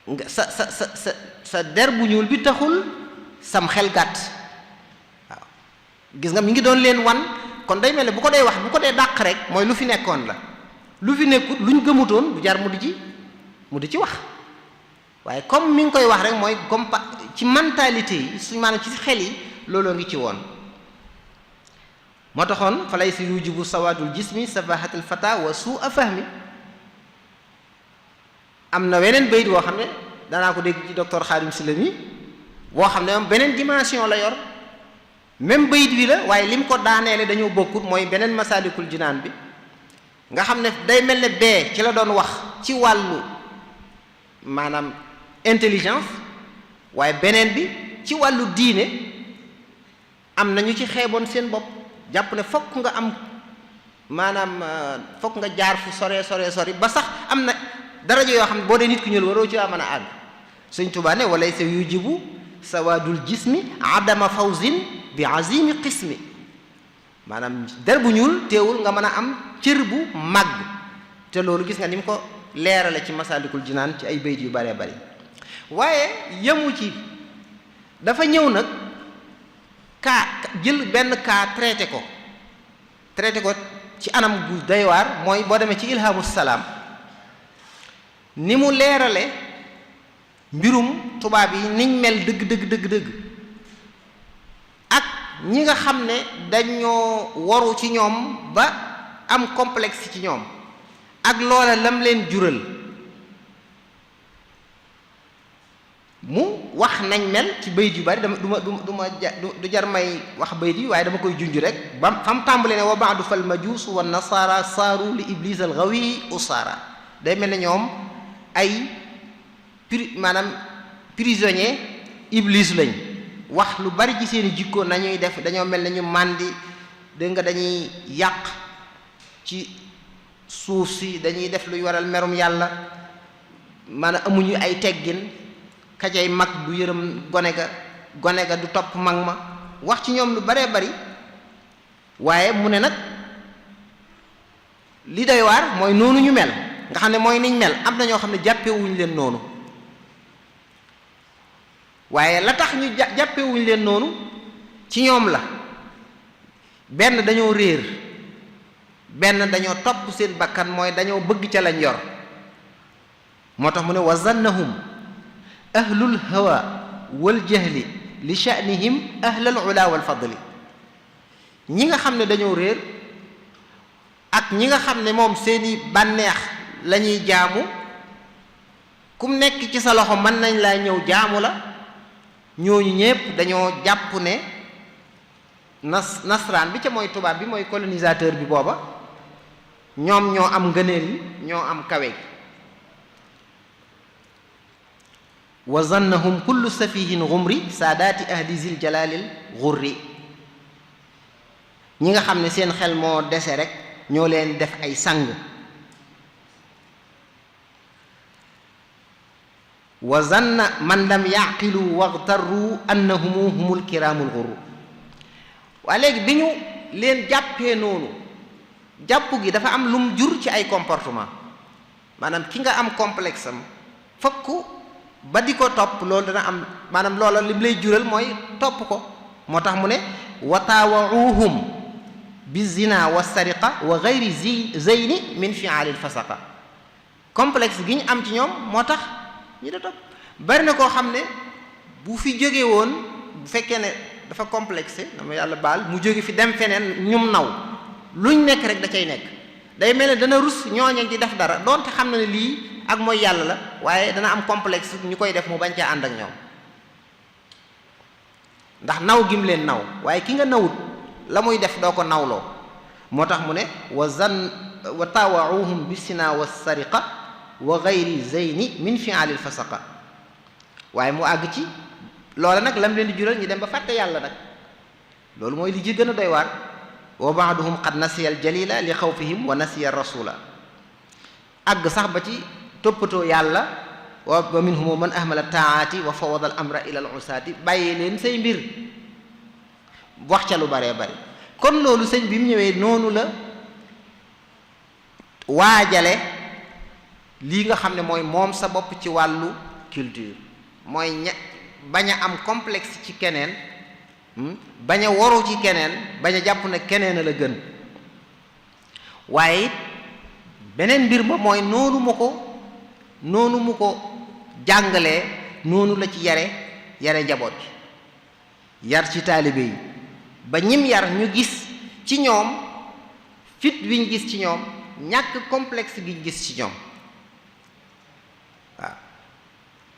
nga sa der bu ñuul bi taxul sam xel gàtt waaw gis nga mi ngi doon leen wan kon day mel ne bu ko dee wax bu ko dee dàq rek mooy lu fi nekkoon la lu fi nekkut luñ gëmutoon bu jar mu di ci wax waaye comme mi ngi koy wax rek mooy comme ci mentalité yi suñ maanaam ci xel yi looloo ngi ci woon moo taxoon fa lay si yujibu sawadul jismi safahatul fata wa su'a fahmi am na weneen bayit boo xam ne danaa ko dégg ci docteur Khadim Sylla mi boo xam ne moom beneen dimension la yor même bayit wi la waaye lim ko daaneele dañoo bokkut mooy beneen Masaalikul Jinaan bi nga xam ne day mel ne bee ci la doon wax ci wàllu maanaam intelligence waaye beneen bi ci wàllu diine am nañu ci xeeboon seen bopp jàpp ne fokk nga am maanaam fokk nga jaar fu sori ba sax am na daraja yoo xam ne boo dee nit ku ñuul waroo ci mën a àgg Sëñ Tuubaa ne walay sa yujibu sawaadul jismi adama fawzin bi azimi qismi maanaam der bu ñuul teewul nga mën a am cër bu màgg te loolu gis nga ni mu ko leerale ci Masaalikul Jinaan ci ay bayt yu bare bari waaye yemu ci dafa ñëw nag jël benn cas traité ko ci anam gu doy waar mooy boo demee ci Ilhamu Salaam ni mu leerale mbirum tubaab yi niñ mel dëgg ak ñi nga xam ne dañoo waru ci ñoom ba am complexe ci ñoom ak loola lam leen jural mu wax nañ mel ci bayit yu bari du jar may wax bayit yi waaye dama koy junj rek ba fam tàmbale ne wa baadu fal majuus wa nasara saaru li iblis al gawi usaara day mel ne ñoom ay maanaam prisonnier iblis lañ wax lu bari ci seeni jikko nañuy def dañoo mel ne ñu màndi dégg nga dañuy yàq ci suuf si dañuy def luy waral merum yàlla maanaam amuñu ay teggin kajay mag du yërëm gone ga du topp mag ma wax ci ñoom lu baree bari waaye mu ne nag li doy waar mooy noonu ñu mel nga xam ne mooy niñ mel am na ñoo xam ne jàppewuñu leen noonu waaye la tax ñu jàppewuñu leen noonu ci ñoom la benn dañoo réer benn dañoo topp seen bakkan mooy dañoo bëgg ca lañ yor moo tax mu ne wa zannahum ahlul hawa wal jahli li sha'nihim ahlal ula wal fadli ñi nga xam ne dañoo réer ak ñi nga xam ne moom seeni bànneex la ñuy jaamu kum nekk ci sa loxo mën nañ laa ñëw jaamu la ñooñu ñépp dañoo jàpp ne nasraan bi ca mooy tubaab bi mooy colonisateur bi booba ñoom ñoo am ngëneel yi ñoo am kawe gi wa zannahum kullu safihin ghumri saadaati ahli zil jalalil ghurri ñi nga xam ne seen xel moo dese rek ñoo leen def ay sang wa zanna man lam yaqilu waghtarru annahum humul kiramul ghurru waa léegi bi ñu leen jàppee noonu jàpp gi dafa am lum jur ci ay comportement maanaam ki nga am complexe am fokk ba di ko topp loolu dana am maanaam loola lim lay jural mooy topp ko moo tax mu ne wa taawauhum bi zina wa sariqa wa gayri zeyni min fialil fasaqa complexe gi ñu am ci ñoom moo tax ñi da topp bari na koo xam ne bu fi jóge woon bu fekkee ne dafa complexé dama yàlla baal mu jóge fi dem feneen ñum naw luñ nekk rek da cay nekk day mel ne dana rus ñooña ci def dara doonte xam na ne lii ak mooy yàlla la waaye dana am complexe ñu koy def mu bañ caa ànd ak ñoom ndax naw gim leen naw waaye ki nga nawut la muy def doo ko nawloo moo tax mu ne wa taawauhum bi sina wa sariqa wa gayri zeyni min fialil fasaqa waaye mu àgg ci loola nag lam leen di jural ñu dem ba fàtte yàlla nag loolu mooy li ci gën a doy waar wa baaduhum qad nasiya al jalila li xawfihim wa nasiya rasula àgg sax ba ci toppatoo yàlla wa minhum man ahmala taati wa fawada al amra ila al usaati bàyyee leen say mbir wax ca lu baree bari kon loolu sëñ bi mu ñëwee noonu la waajale lii nga xam ne mooy moom sa bopp ci wàllu culture mooy bañ a am complexe ci keneen bañ a waru ci keneen bañ a jàpp ne keneen a la gën waaye it beneen mbir ma mooy noonu mu ko jàngalee noonu la ci yare njaboot gi yar ci taalibe yi ba ñim yar ñu gis ci ñoom fit wi ñu gis ci ñoom ñàkk complexe gi ñu gis ci ñoom waaw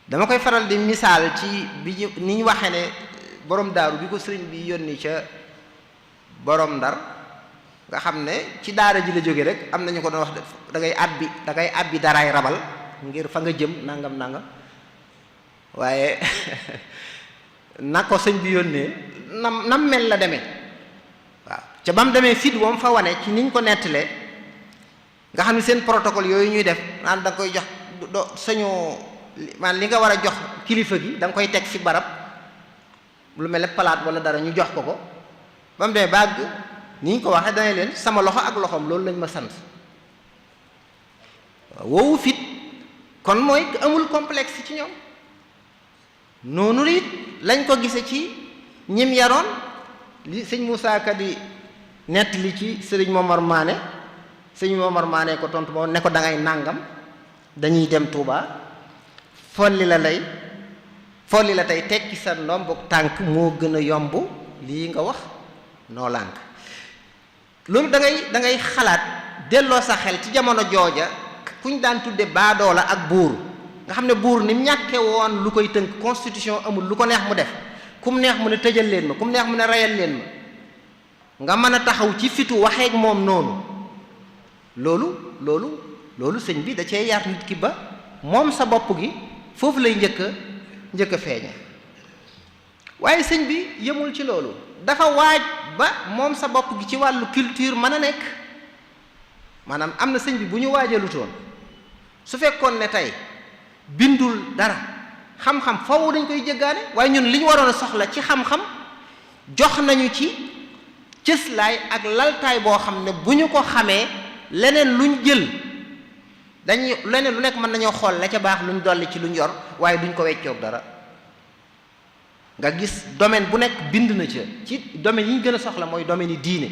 dama koy faral di misaal ci bi ni ñu waxee ne borom daaru bi ko sëriñ bi yónni ca borom ndar nga xam ne ci daara ji la jóge rek am nañu ko doon wax da ngay àbbi daraay rabal ngir fa nga jëm nangam nangam waaye na ko sëñ bi yónnee nam mel la demee waaw ca ba mu demee fit woom fa wane ci niñ ko nettalee nga xam ne seen protocole yooyu ñuy def naan da nga koy jox man li nga war a jox kilifa gi da nga koy teg fi barab lu mel ne palaat wala dara ñu jox ko ba mu demee bàgg ni ñu ko waxee dana leen sama loxo ak loxoom loolu lañ ma sant waaw woowu fit kon mooy amul complexe ci ñoom noonu it lañ ko gise ci ñim yaroon li sëñ Moussa Ka di nett li ci sëriñ Momar Mané sëñ Momar Mané ko tontu moo ne ko da ngay nàngam dañuy dem Touba folli la tey tekki sa ndomb tànk moo gën a yomb lii nga wax noo lànk loolu da ngay xalaat delloo sa xel ci jamono jooja kuñ daan tudde baadoola ak buur nga xam ne buur ni mu ñàkke woon lu koy tënk constitution amul lu ko neex mu def kum neex mu ne tëjal leen ma kum neex mu ne reyal leen ma nga mën a taxaw ci fitu waxeek moom noonu loolu sëñ bi da cee yar nit ki ba moom sa bopp gi foofu lay njëkk a feeña waaye sëñ bi yemul ci loolu dafa waaj ba moom sa bopp gi ci wàllu culture mën a nekk maanaam am na sëñ bi bu ñu waajalutoon su fekkoon ne tey bindul dara xam-xam foofu dañ koy jéggaane waaye ñun li ñu waroon a soxla ci xam-xam jox nañu ci cëslaay ak laltaay boo xam ne bu ñu ko xamee leneen luñ jël leneen lu nekk mën nañoo xool la ca baax luñ dolli ci luñ yor waaye duñ ko weccoog dara nga gis domaine bu nekk bind na ci domaine yi ñu gën a soxla mooy domaine yi diine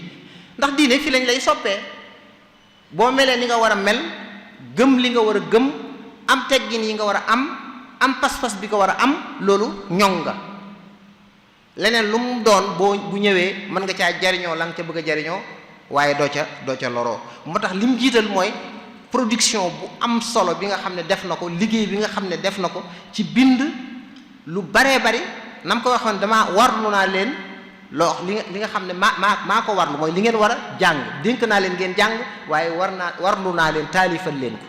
ndax diine fi lañ lay soppee boo melee ni nga war a mel gëm li nga war a gëm am teggin yi nga war a am pas-pas bi ko war a am loolu ñoŋ nga leneen lu mu doon bu ñëwee mën nga caa jariñoo la nga ca bëgg a jariñoo waaye doo ca loroo moo tax li mu jiital mooy production bu am solo bi nga xam ne def na ko liggéey bi nga xam ne def na ko ci bind lu baree bari na ma ko waxoon dama warlu naa leen li nga xam ne maa ko warlu mooy li ngeen war a jàng dénk naa leen ngeen jàng waaye warlu naa leen taalifal leen ko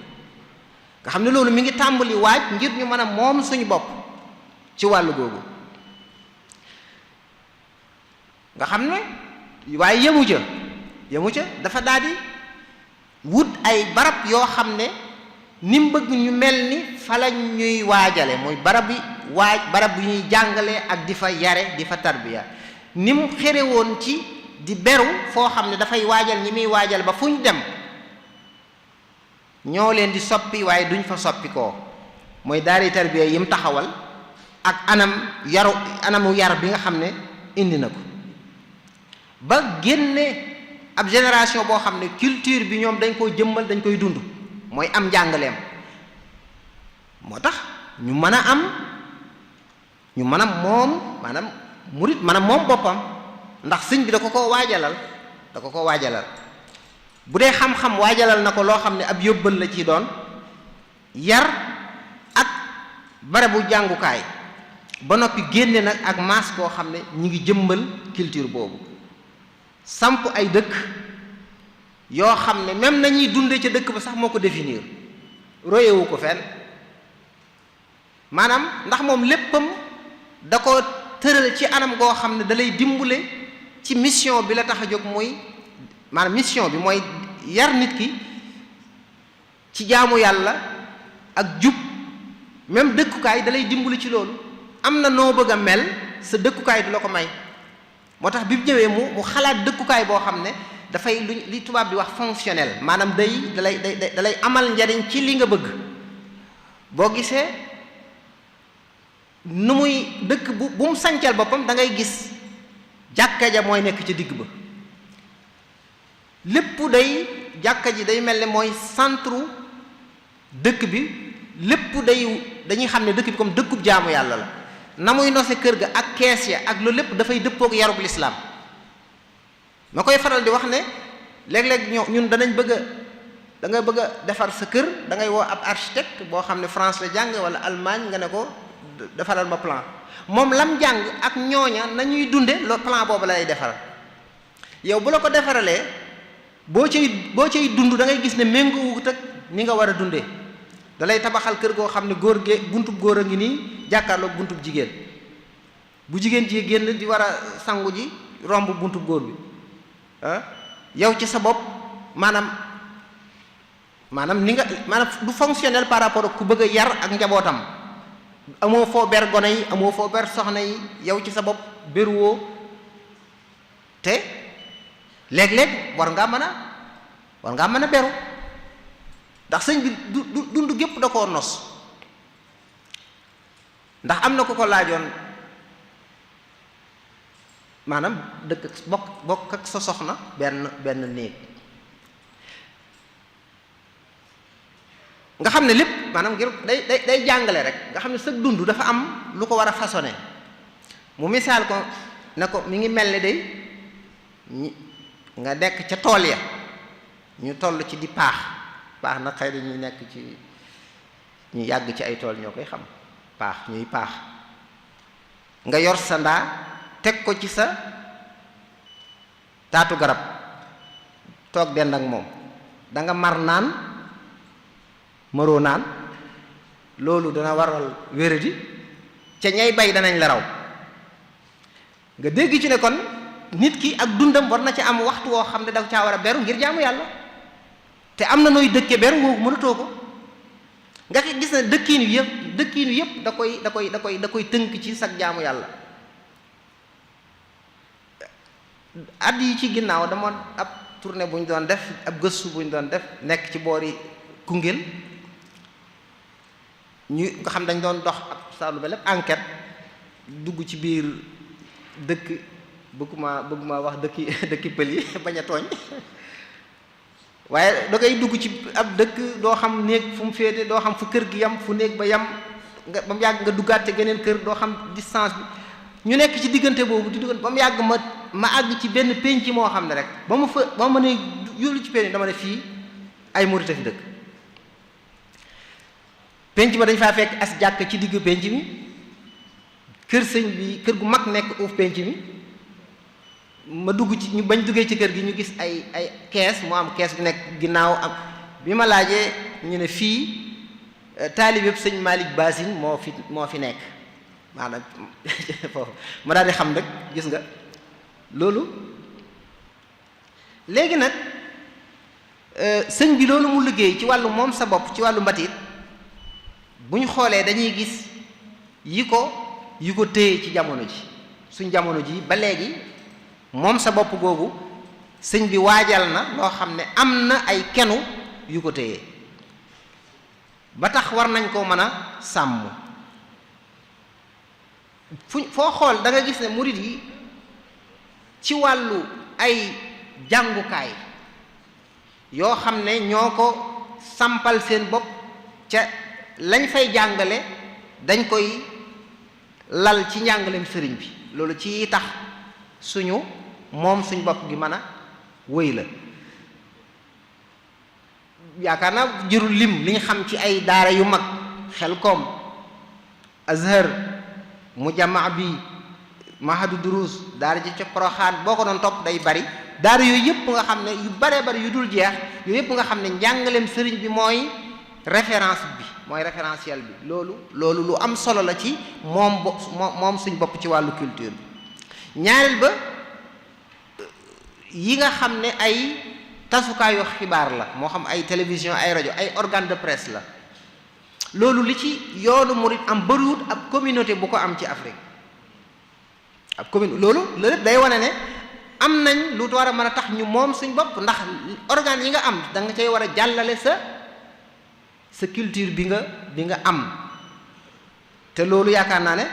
nga xam ne loolu mi ngi tàmbali waaj ngir ñu mën a moom suñu bopp ci wàllu googu nga xam ne waaye yemu ca dafa daal di wut ay barab yoo xam ne ni mu bëgg ñu mel ni fa la ñuy waajale mooy barab yu ñuy jàngale ak di fa yare di fa tarbiya ni mu xere woon ci di beru foo xam ne dafay waajal ñi muy waajal ba fu ñu dem ñoo leen di soppi waaye duñ fa soppi koo mooy daari tarbiya yi mu taxawal ak anamu yar bi nga xam ne indi na ko ba génne ab génération boo xam ne culture bi ñoom dañ koo jëmmal dañ koy dund mooy am njàngaleem moo tax ñu mën a moom maanaam murit mën a moom boppam ndax sëñ bi da ko ko waajalal bu dee xam-xam waajalal na ko loo xam ne ab yóbbal la ci doon yar ak barabu jàngukaay ba noppi génne nag ak maas koo xam ne ñi ngi jëmbal culture boobu samp ay dëkk yoo xam ne même nañuy dunde ca dëkk ba sax moo ko définir royewu ko fenn maanaam ndax moom léppam da ko tëral ci anam goo xam ne da lay dimbale ci mission bi la tax a jóg muy maanaam mission bi mooy yar nit ki ci jaamu yàlla ak jub même dëkkukaay da lay dimbali ci loolu am na noo bëgg a mel sa dëkkukaay du la ko may moo tax bi mu ñëwee mu xalaat dëkkukaay boo xam ne dafay li tubaab di wax fonctionnel maanaam dalay amal njariñ ci li nga bëgg boo gisee nu muy dëkk bu mu sancal boppam da ngay gis jàkka ja mooy nekk ci digg ba lépp jàkka ji day mel ne mooy centre dëkk bi lépp dañuy xam ne dëkk bi comme dëkkub jaamu yàlla la na muy nose kër ga ak kees ya ak loolu lépp dafay dëppook yarub lislaam ma koy faral di wax ne léeg-léeg ñun danañ da nga bëgg a defar sa kër da ngay woo ab architecte boo xam ne France la jàng wala Allemagne nga ne ko defaral ma plan moom lam jàng ak ñooña nañuy dunde lo plan boobu lay defaral yow bu la ko defaralee boo cay dund da ngay gis ne méngoowut ak ni nga war a dundee da lay tabaxal kër goo xam ne góor gee buntub góor a ngi nii jàkkaarloog buntub jigéen bu jigéen ji génn di war a sangu ji romb buntub góor bi yow ci sa bopp maanaam ni nga maanaam du fonctionnel par rapport ak ku bëgg a yar ak njabootam amoo foo ber gone yi amoo foo ber soxna yi yow ci sa bopp beruwoo te léeg-léeg war ngaa mën a beru ndax sëñ bi du dund gépp da koo nos ndax am na ku ko laajoon maanaam dëkk bokk ak sa soxna benn néeg nga xam ne lépp maanaam ngir day jàngale rek nga xam ne sa dund dafa am lu ko war a façonné mu misaal ko ne ko mi ngi mel ni day nga nekk ca tool ya ñu toll ci di paax nag xëy na ñuy nekk ci ñu yàgg ci ay tool ñoo koy xam ñuy paax nga yor sa ndaa teg ko ci sa taatu garab toog dend ak moom da nga mar naan maroo naan loolu dana waral wéradi ca ñay bay danañ la raw nga dégg ci ne kon nit ki ak dundam war na ci am waxtu woo xam ne da caa war a beru ngir jaamu yàlla te am na nooy dëkke beru woo mënatoo ko nga gis ne dëkkiinu yëpp da koy tënk ci sag jaamu yàlla at yi ci ginnaaw dama ab tournée bu ñu doon def ab gëstu bu ñu doon def nekk ci boori Koungheul ñu nga xam dañ doon dox ab saalu ba lépp enquête dugg ci biir dëkk bëgguma wax dëkki pël yi bañ a tooñ waaye da ngay dugg ci ab dëkk doo xam néeg fu mu féete doo xam fu kër gi yam fu néeg ba yam nga ba mu yàgg nga duggaat te geneen kër doo xam distance bi ñu nekk ci diggante boobu di diggante ba mu yàgg ma àgg ci benn pénc moo xam ne rek ba ma ne yóolu ci pénc dama ne fii ay murite fi dëkk pénc ma dañ faa fekk as jàkk ci digg pénc mi kër sëñ bi kër gu mag nekk uuf pénc mi ma dugg ci ñu bañ duggee ci kër gi ñu gis ay kees mu am kees gu nekk ginnaaw ak bi ma laajee ñu ne fii taalib sëñ Malick Basine moo fi nekk maanaam foofu ma daal di xam rek gis nga loolu léegi nag sëñ bi loolu mu liggéey ci wàllu moom sa bopp ci wàllu mbatit bu ñu xoolee dañuy gis yi ko téye ci jamono ji suñ jamono ji ba léegi moom sa bopp googu sëñ bi waajal na loo xam ne am na ay kenu yu ko téye ba tax war nañ koo mën a sàmm foo xool da nga gis ne murid yi ci wàllu ay jàngukaay yoo xam ne ñoo ko sampal seen bopp ca lañ fay jàngale dañ koy lal ci njàngaleem sëriñ bi loolu ci tax suñ bopp gi mën a wéy la yaakaar naa jërul lim li ñu xam ci ay daara yu mag Xelkom Azhar Mujamma bi Mahadu Durus daara ji ca Poroxaan boo ko doon topp day bari daara yooyu yëpp nga xam ne yu baree bari yu dul jeex yooyu yëpp nga xam ne njàngaleem sëriñ bi mooy référence bi mooy référentiel bi loolu lu am solo la ci moom suñ bopp ci wàllu culture bi ñaareel ba yi nga xam ne ay tasukaayu xibaar la moo xam ay télévision ay rajo ay organe de presse la loolu li ci yoonu murid am bëriwut ab communauté bu ko am ci Afrique ab commune loolu lépp day wane ne am nañ lu war a mën a tax ñu moom suñ bopp ndax organe yi nga am da nga cay war a jàllale sa culture bi nga am te loolu yaakaar naa ne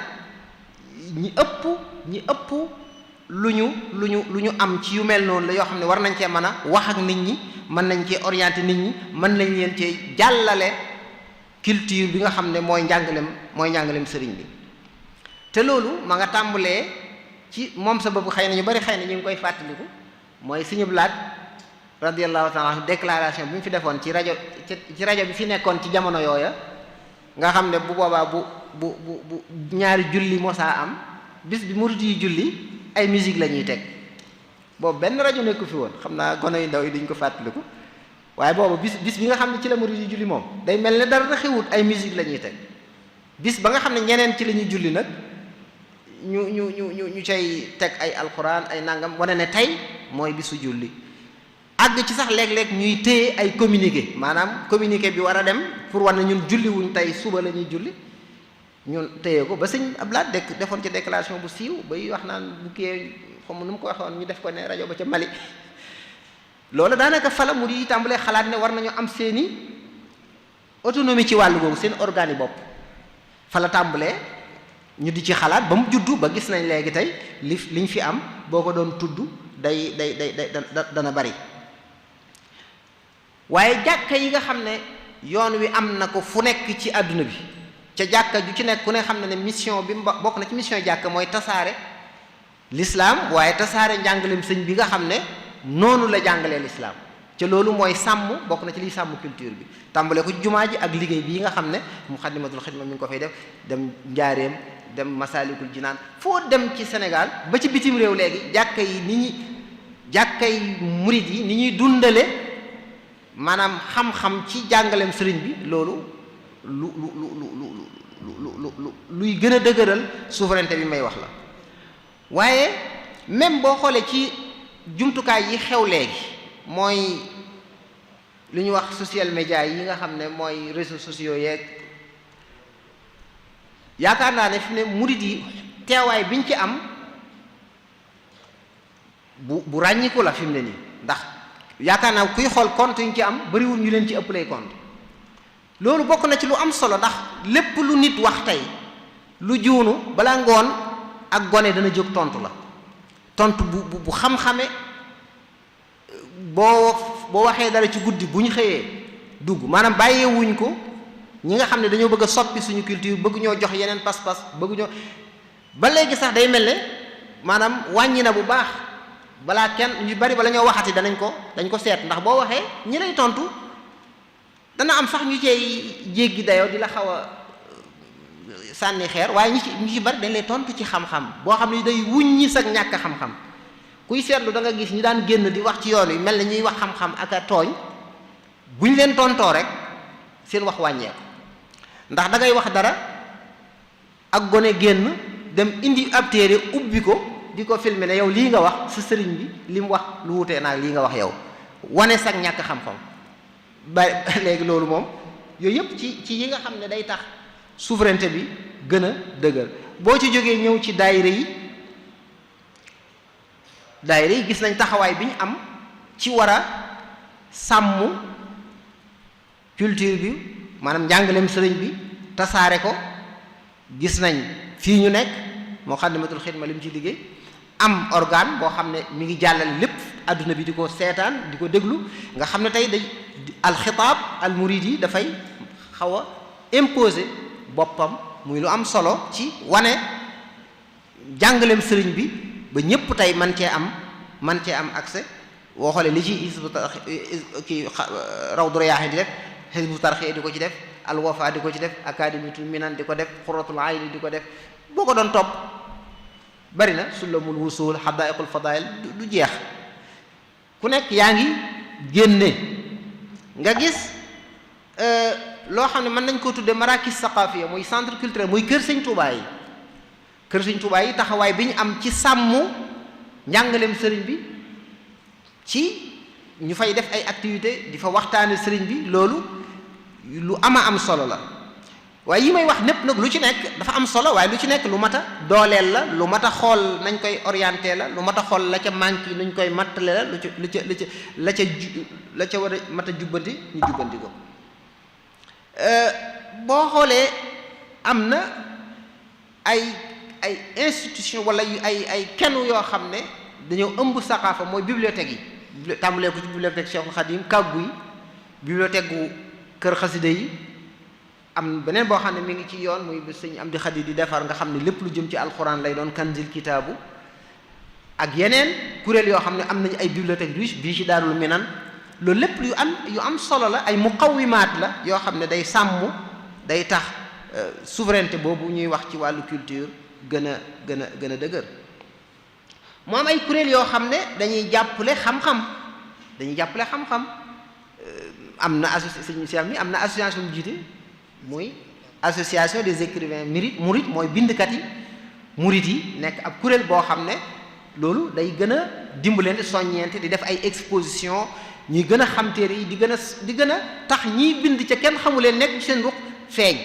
ñi ëpp lu ñu am ci yu mel noonu la yoo xam ne war nañ cee mën a wax ak nit ñi mën nañ cee orienter nit ñi mën nañ leen cee jàllale culture bi nga xam ne mooy njàngalem sëriñ bi te loolu ma nga tàmbalee ci moom sa bopp xëy na ñu bari xëy na ñu ngi koy fàttaliku mooy Sëñ Blaat radiyallahu ta'ala déclaration bi mu fi defoon ci rajo bi fi nekkoon ci jamono yooya nga xam ne bu boobaa bu ñaari julli mosaa am bis bi murid yi julli ay musique la ñuy teg boobu benn rajo nekku fi woon xam naa gone yu ndaw yi duñ ko fàttaliku waaye boobu bis bi nga xam ne ci la murid yi julli moom day mel ne dara xewut ay musique la ñuy teg bis ba nga xam ne ñeneen ci la ñuy julli nag ñu cay teg ay alxuraan ay nangam wane ne tey mooy bisu julli àgg ci sax léeg-léeg ñuy téye ay communiqué maanaam communiqué bi war a dem pour war na ñun julli wuñ tey suba la ñuy julli ñun téye ko ba sëñ Abdoulaye defoon ci déclaration bu siiw bay wax naan bu kii xam nu mu ko waxoon ñu def ko ne rajo ba ca Mali loolu daanaka fala mu di tàmbalee xalaat ne war nañu am seeni autonomie ci wàllu googu seen organe yi bopp fala tàmbalee ñu di ci xalaat ba mu juddu ba gis nañ léegi tey liñ fi am boo ko doon tudd day dana bari waaye jàkka yi nga xam ne yoon wi am na ko fu nekk ci àdduna bi ca jàkka ju ci nekk ku ne xam ne mission bi bokk na ci mission jàkka mooy tasaare l'islam waaye tasaare njàngaleem sëñ bi nga xam ne noonu la jàngalee l'islam ca loolu mooy sàmm bokk na ci liy sàmm culture bi tàmbale ko jumaa ji ak liggéey bii nga xam ne Muxaddamatul Xidma mi ngi ko fay def dem Njaareem dem Masaalikul Jinaan foo dem ci Sénégal ba ci bitim réew léegi jàkkay murid yi ni ñuy dundale maanaam xam-xam ci jàngaleem sëriñ bi loolu luy gën a dëgëral souveraineté bi may wax la waaye même boo xoolee ci jumtukaay yi xew léegi mooy lu ñuy wax social media yi nga xam ne mooy réseaux sociaux yeeg yaakaar naa ne fi ne murid yi teewaay biñ ci am bu ràññiku la fi mu ne nii ndax yaakaar naa kuy xool compte yi ñu ci am bariwul ñu leen ci ëpp lay compte loolu bokk na ci lu am solo ndax lépp lu nit wax tey lu juunu balaa ngoon ak gone dana jóg tontu la tontu bu xam-xame boo waxee dara ci guddi bu ñu xëyee dugg maanaam bàyyeewuñ ko ñi nga xam ne dañoo bëgg a soppi suñu culture bëgg ñoo jox yeneen pas-pas bëgg ñoo ba léegi sax day mel ne maanaam wàññi na bu baax balaa kenn ñu bari bala ñoo waxati dañ ko seet ndax boo waxee ñi lay tontu dana am sax ñu cey jéggi dayoo di la xaw a sànni xeer waaye ñi ci bari dañ lay tontu ci xam-xam boo xam ne day wuññi sag ñàkk xam-xam kuy seetlu da nga gis ñi daan génn di wax ci yoon wi mel na ñuy wax xam-xam ak a tooñ bu ñu leen tontoo rek seen wax wàññeeku ndax da ngay wax dara ak gone génn dem indi ab téere ubbi ko di ko filmer ne yow lii nga wax sa sëriñ bi li mu wax lu wutee naag lii nga wax yow wane sag ñàkk xam-xam ba léegi loolu moom yooyu yëpp ci yi nga xam ne day tax souveraineté bi gën a dëgër boo ci jógee ñëw ci daayira yi gis nañ taxawaay bi ñu am ci war a sàmm culture bi maanaam njàngaleem sëriñ bi tasaare ko gis nañ fii ñu nekk Muxaddamatul Xidma li mu ci liggéey am organe boo xam ne mi ngi jàllale lépp adduna bi di ko seetaan di ko déglu nga xam ne tey day alxitaab al muridi dafay xaw a imposer boppam muy lu am solo ci wane jàngaleem sëriñ bi ba ñépp tey man cee am accès woo xoolee li ci Hizbu kii Rawdu Rayaahiin di def Hizbu Tarqiyyah di ko ci def Al Wafa di ko ci def Akademiyatul Minan di ko def Qurratul Ayni di ko def boo ko doon topp bari na Sulamul Wusul Hadaa'iqul Fadaa'il du jeex ku nekk yaa ngi génne nga gis loo xam ne mën nañ koo tudde marakis saqaafiya muy centre culturel muy kër Sëñ Tuubaa yi taxawaay bi ñu am ci sàmm njàngaleem sëriñ bi ci ñu fay def ay activité di fa waxtaane sëriñ bi loolu lu am solo la waaye yi may wax népp nag lu ci nekk dafa am solo waaye lu ci nekk lu mat a dooleel la lu mat a xool nañ koy orienté la lu mat a xool la ca manque yi nuñ koy mattale la la ca war a mat a jubbanti ñu jubbanti ko boo xoolee am na ay institution wala ay kenn yoo xam ne dañoo ëmb saqaafa mooy bibliothèque yi tàmbalee ko ci bibliothèque Cheikhul Khadim kàggu yi bibliothèque gu kër xasida yi am beneen boo xam ne mi ngi ci yoon muy sëñ Amdi Xadi di defar nga xam ne lépp lu jëm ci alxuraan lay doon kanzil kitaabu ak yeneen kuréel yoo xam ne am nañu ay bibliothèque riche bii ci Daarul Minan loolu lépp yu am solo la ay muqawimaat la yoo xam ne day sàmm day tax souveraineté boobu ñuy wax ci wàllu culture gën a dëgër. mu am ay kuréel yoo xam ne dañuy jàppale xam-xam am na association bu jiite muy association des écrivains murit mooy bindkat yi murit yi nekk ab kuréel boo xam ne loolu day gën a dimbalante soññeente di def ay exposition ñuy gën a xam téere yi di gën a tax ñiy bind ca kenn xamu leen nekk ci seen ruq feeñ.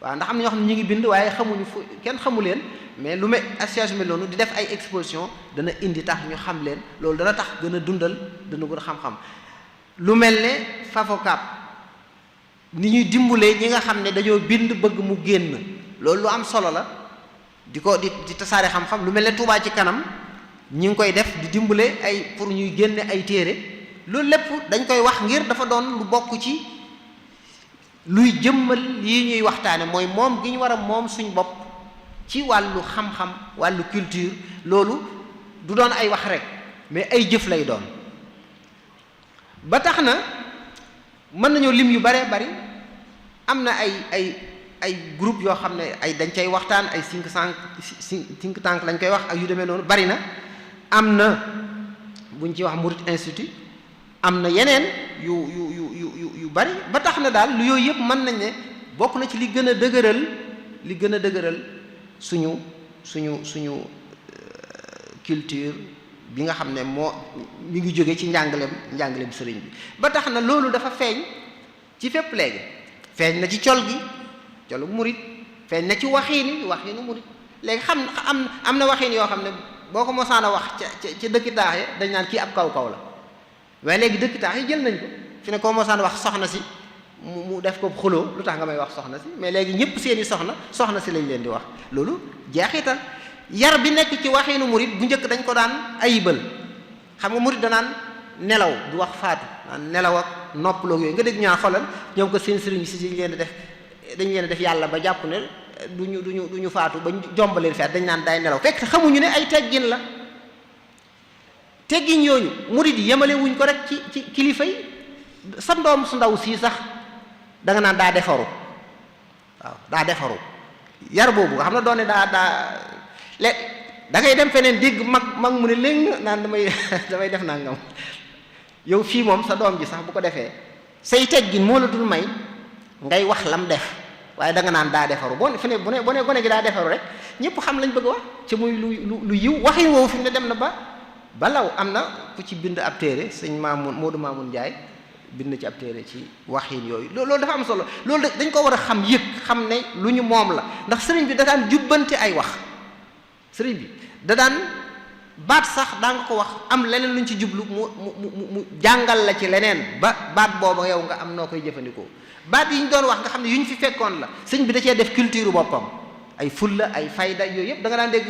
waaw ndax am na ñoo xam ne ñu ngi bind waaye xamuñu fu kenn xamu leen mais lu mel association bi noonu di def ay exposition dana indi tax ñu xam leen loolu dana tax gën a dundal dana gën a xam-xam. lu mel ne Fafocap ni ñuy dimbalee ñi nga xam ne dañoo bind bëgg mu génn loolu lu am solo la di tasaare xam-xam. lu mel ne Touba ci kanam ñi ngi koy def di dimbale ay pour ñuy génne ay téere loolu lépp dañ koy wax ngir dafa doon lu bokk ci luy jëmmal yi ñuy waxtaane mooy moom gi ñu war a moom suñ bopp ci wàllu xam-xam wàllu culture. loolu du doon ay wax rek mais ay jëf lay doon. ba tax na mën nañoo lim yu bare bari am na ay groupe yoo xam ne dañ cay waxtaan ay think tank lañ koy wax ak yu demee noonu bari na. am na buñ ci wax Murid Institute am na yeneen yu bari ba tax na daal lu yooyu yëpp mën nañ ne bokk na ci li gën a dëgëral suñu culture bi nga xam ne mi ngi jóge ci njàngaleem sëriñ bi. ba tax na loolu dafa feeñ ci fépp léegi feeñ na ci colu murit feeñ na ci waxiinu murit léegi am na waxiin yoo xam ne boo ko mosaan a wax ca dëkki taax yi dañ naan kii ab kaw la waaye léegi dëkki taax yi jël nañ ko fi ne koo mosaan a wax soxna si mu def ko xuloo lu tax nga may wax soxna si mais léegi ñëpp seeni soxna si lañ leen di wax. loolu jeexital yar bi nekk ci waxiinu murit bu njëkk dañ ko daan ayibal xam nga murit danaan nelaw du wax faatu naan nelaw ak noppaloo yooyu nga dégg ñaa xoolal ñoom ko seen sëriñ si dañ leen def yàlla ba jàpp ne duñu faatu ba jombaleen feet dañ naan day nelaw fekk xamuñu ne ay teggin la. teggin yooyu murit yi yemale wuñ ko rek ci kilifa yi sa ndoom su ndaw sii sax da nga naan daa defaru yar boobu nga xam ne doone da ngay dem feneen dégg mag mu ne léegi naan damay def nangam yow fii moom sa doom ji sax bu ko defee say teggin moo la dul may ngay wax lam def waaye da nga naan daa defaru bu ne gone gi daa defaru rek ñëpp xam lañ bëgg wax ci muy lu yiw waxin woowu fi mu ne dem na ba law. am na ku ci bind ab téere sëñ Modou Mamoun Ndiaye bind ci ab téere ci waxin yooyu loolu dafa am solo. loolu dañ ko war a xam xam ne lu ñu moom la ndax sëriñ bi da daan jubbante ay wax. sëriñ bi da daan baat sax daa nga ko wax am leneen luñ ci jublu mu jàngal la ci leneen ba baat booba yow nga am noo koy jëfandikoo. baat yi ñu doon wax nga xam ne yu ñu fi fekkoon la sëñ bi da cee def culture boppam ay fulla ay fayda yooyu yëpp da nga daan dégg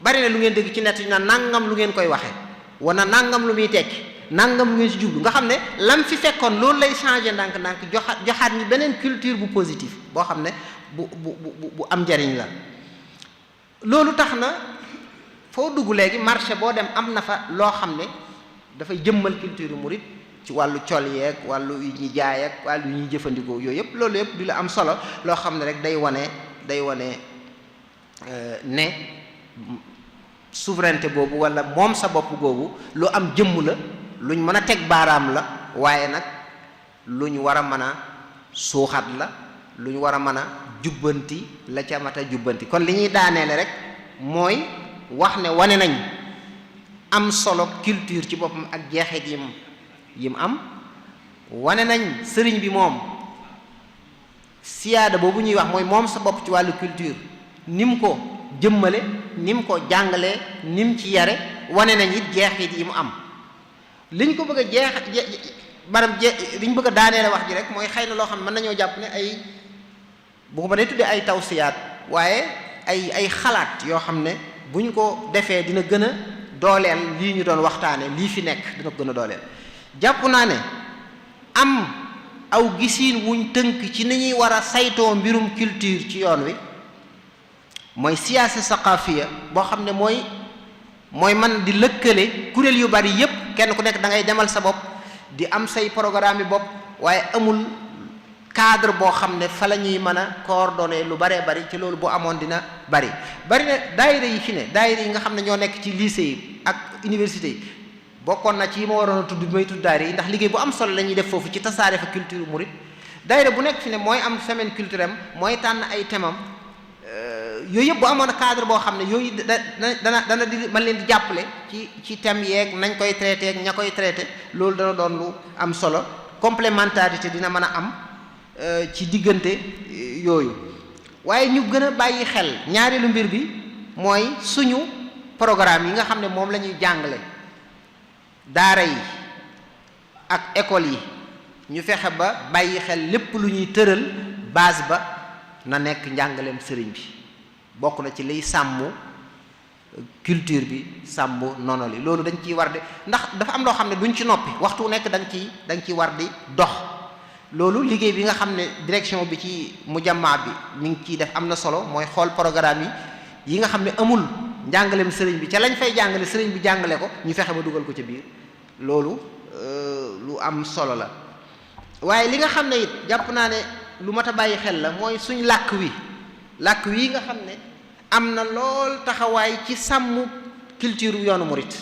bari na lu ngeen dégg ci nett ñu naan nangam lu ngeen koy waxee wana nangam lu muy tekki nangam lu ngeen ci jublu nga xam ne lam fi fekkoon loolu lay changé ndànk-ndànk joxaat ñi beneen culture bu positif boo xam ne bu am njariñ la. loolu tax na foo dugg léegi marché boo dem am na fa loo xam ne dafay jëmmal culture murit ci wàllu col yeeg wàllu yu ñuy jaay ak wàllu yu ñuy jëfandikoo yooyu yëpp loolu yëpp di la am solo loo xam ne rek day wane ne souveraineté boobu wala moom sa bopp googu lu am jëmm la luñ mën a teg baaraam la waaye nag luñ war a mën a suuxat la luñ war a mën a jubbanti la ca mat a jubbanti. kon li ñuy daaneele rek mooy wax ne wane nañ am solo culture ci boppam ak jeexit yim am wane nañ sëriñ bi moom siyaada boobu ñuy wax mooy moom sa bopp ci wàllu culture ni mu ko jëmmale ni mu ko jàngalee ni mu ci yare wane nañ it jeexit yi mu am. liñ ko bëgg a liñ bëgg a daaneele wax ji rek mooy xëy na loo xam ne mën nañoo jàpp ne ay bu ko mënee tuddee ay tawsiyaat waaye ay xalaat yoo xam ne buñ ko defee dina gën a dooleel lii ñu doon waxtaane lii fi nekk dina ko gën a dooleel. jàpp naa ne am aw gisiin wuñ tënk ci ni ñuy war a saytoo mbirum culture ci yoon wi mooy siyaasa saqaafiya boo xam ne mooy man di lëkkale kuréel yu bari yépp kenn ku nekk da ngay demal sa bopp di am say programme yi bopp waaye amul cadre boo xam ne fa la ñuy mën a coordonner lu baree bari ci loolu bu amoon dina bari na daayira yi fi ne daayira yi nga xam ne ñoo nekk ci lycée yi ak université yi bokkoon na ci yi ma waroon a tudd bi may tudd daayira yi ndax liggéey bu am solo la ñuy def foofu ci tasaare fa culture murid daayira bu nekk fi ne mooy am semaine culturelle mooy tànn ay thèmam yooyu yëpp bu amoon cadre boo xam ne yooyu dana di man leen di jàppale ci thème yeeg nañ koy traité ak ña koy traité loolu dana doon lu am solo complémentarité dina mën a am ci diggante yooyu waaye ñu gën a bàyyi xel ñaareelu mbir bi mooy suñu programme yi nga xam ne moom la ñuy jàngale daara yi ak école yi ñu fexe ba bàyyi xel lépp lu ñuy tëral base ba na nekk njàngaleem sëriñ bi bokk na ci liy sàmm culture bi sàmm nono li loolu dañ ciy war di ndax dafa am loo xam ne duñ ci noppi waxtu nekk da nga ciy war di dox loolu liggéey bi nga xam ne direction bi ci mujamma bi mi ngi ciy def am na solo mooy xool programme yi nga xam ne amul njàngaleem sëriñ bi ca lañ fay jàngale sëriñ bi jàngale ko ñu fexe ba dugal ko ca biir loolu lu am solo la waaye li nga xam ne it jàpp naa ne lu mat a bàyyi xel la mooy suñ làkk wi nga xam ne am na lool taxawaay ci sàmm culture yoonu murit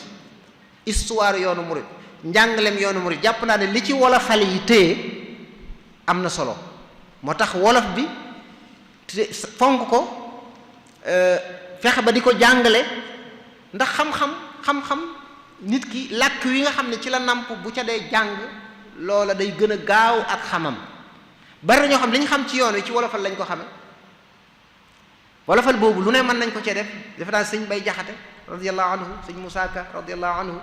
histoire yoonu murit njàngaleem yoonu murit jàpp naa ne li ci wolofal yi téye am na solo moo tax wolof bi fonk ko fexe ba di ko jàngale ndax xam-xam nit ki làkk wi nga xam ne ci la namp bu ca dee jàng loola day gën a gaaw ak xamam bari na ñoo xam li ñu xam ci yoon wi ci wolofal lañ ko xame wolofal boobu lu ne mën nañ ko cee def dafa daan sëñ Bay Jaxate radiyallahu anhu sëñ Musaa Ka radiyallahu anhu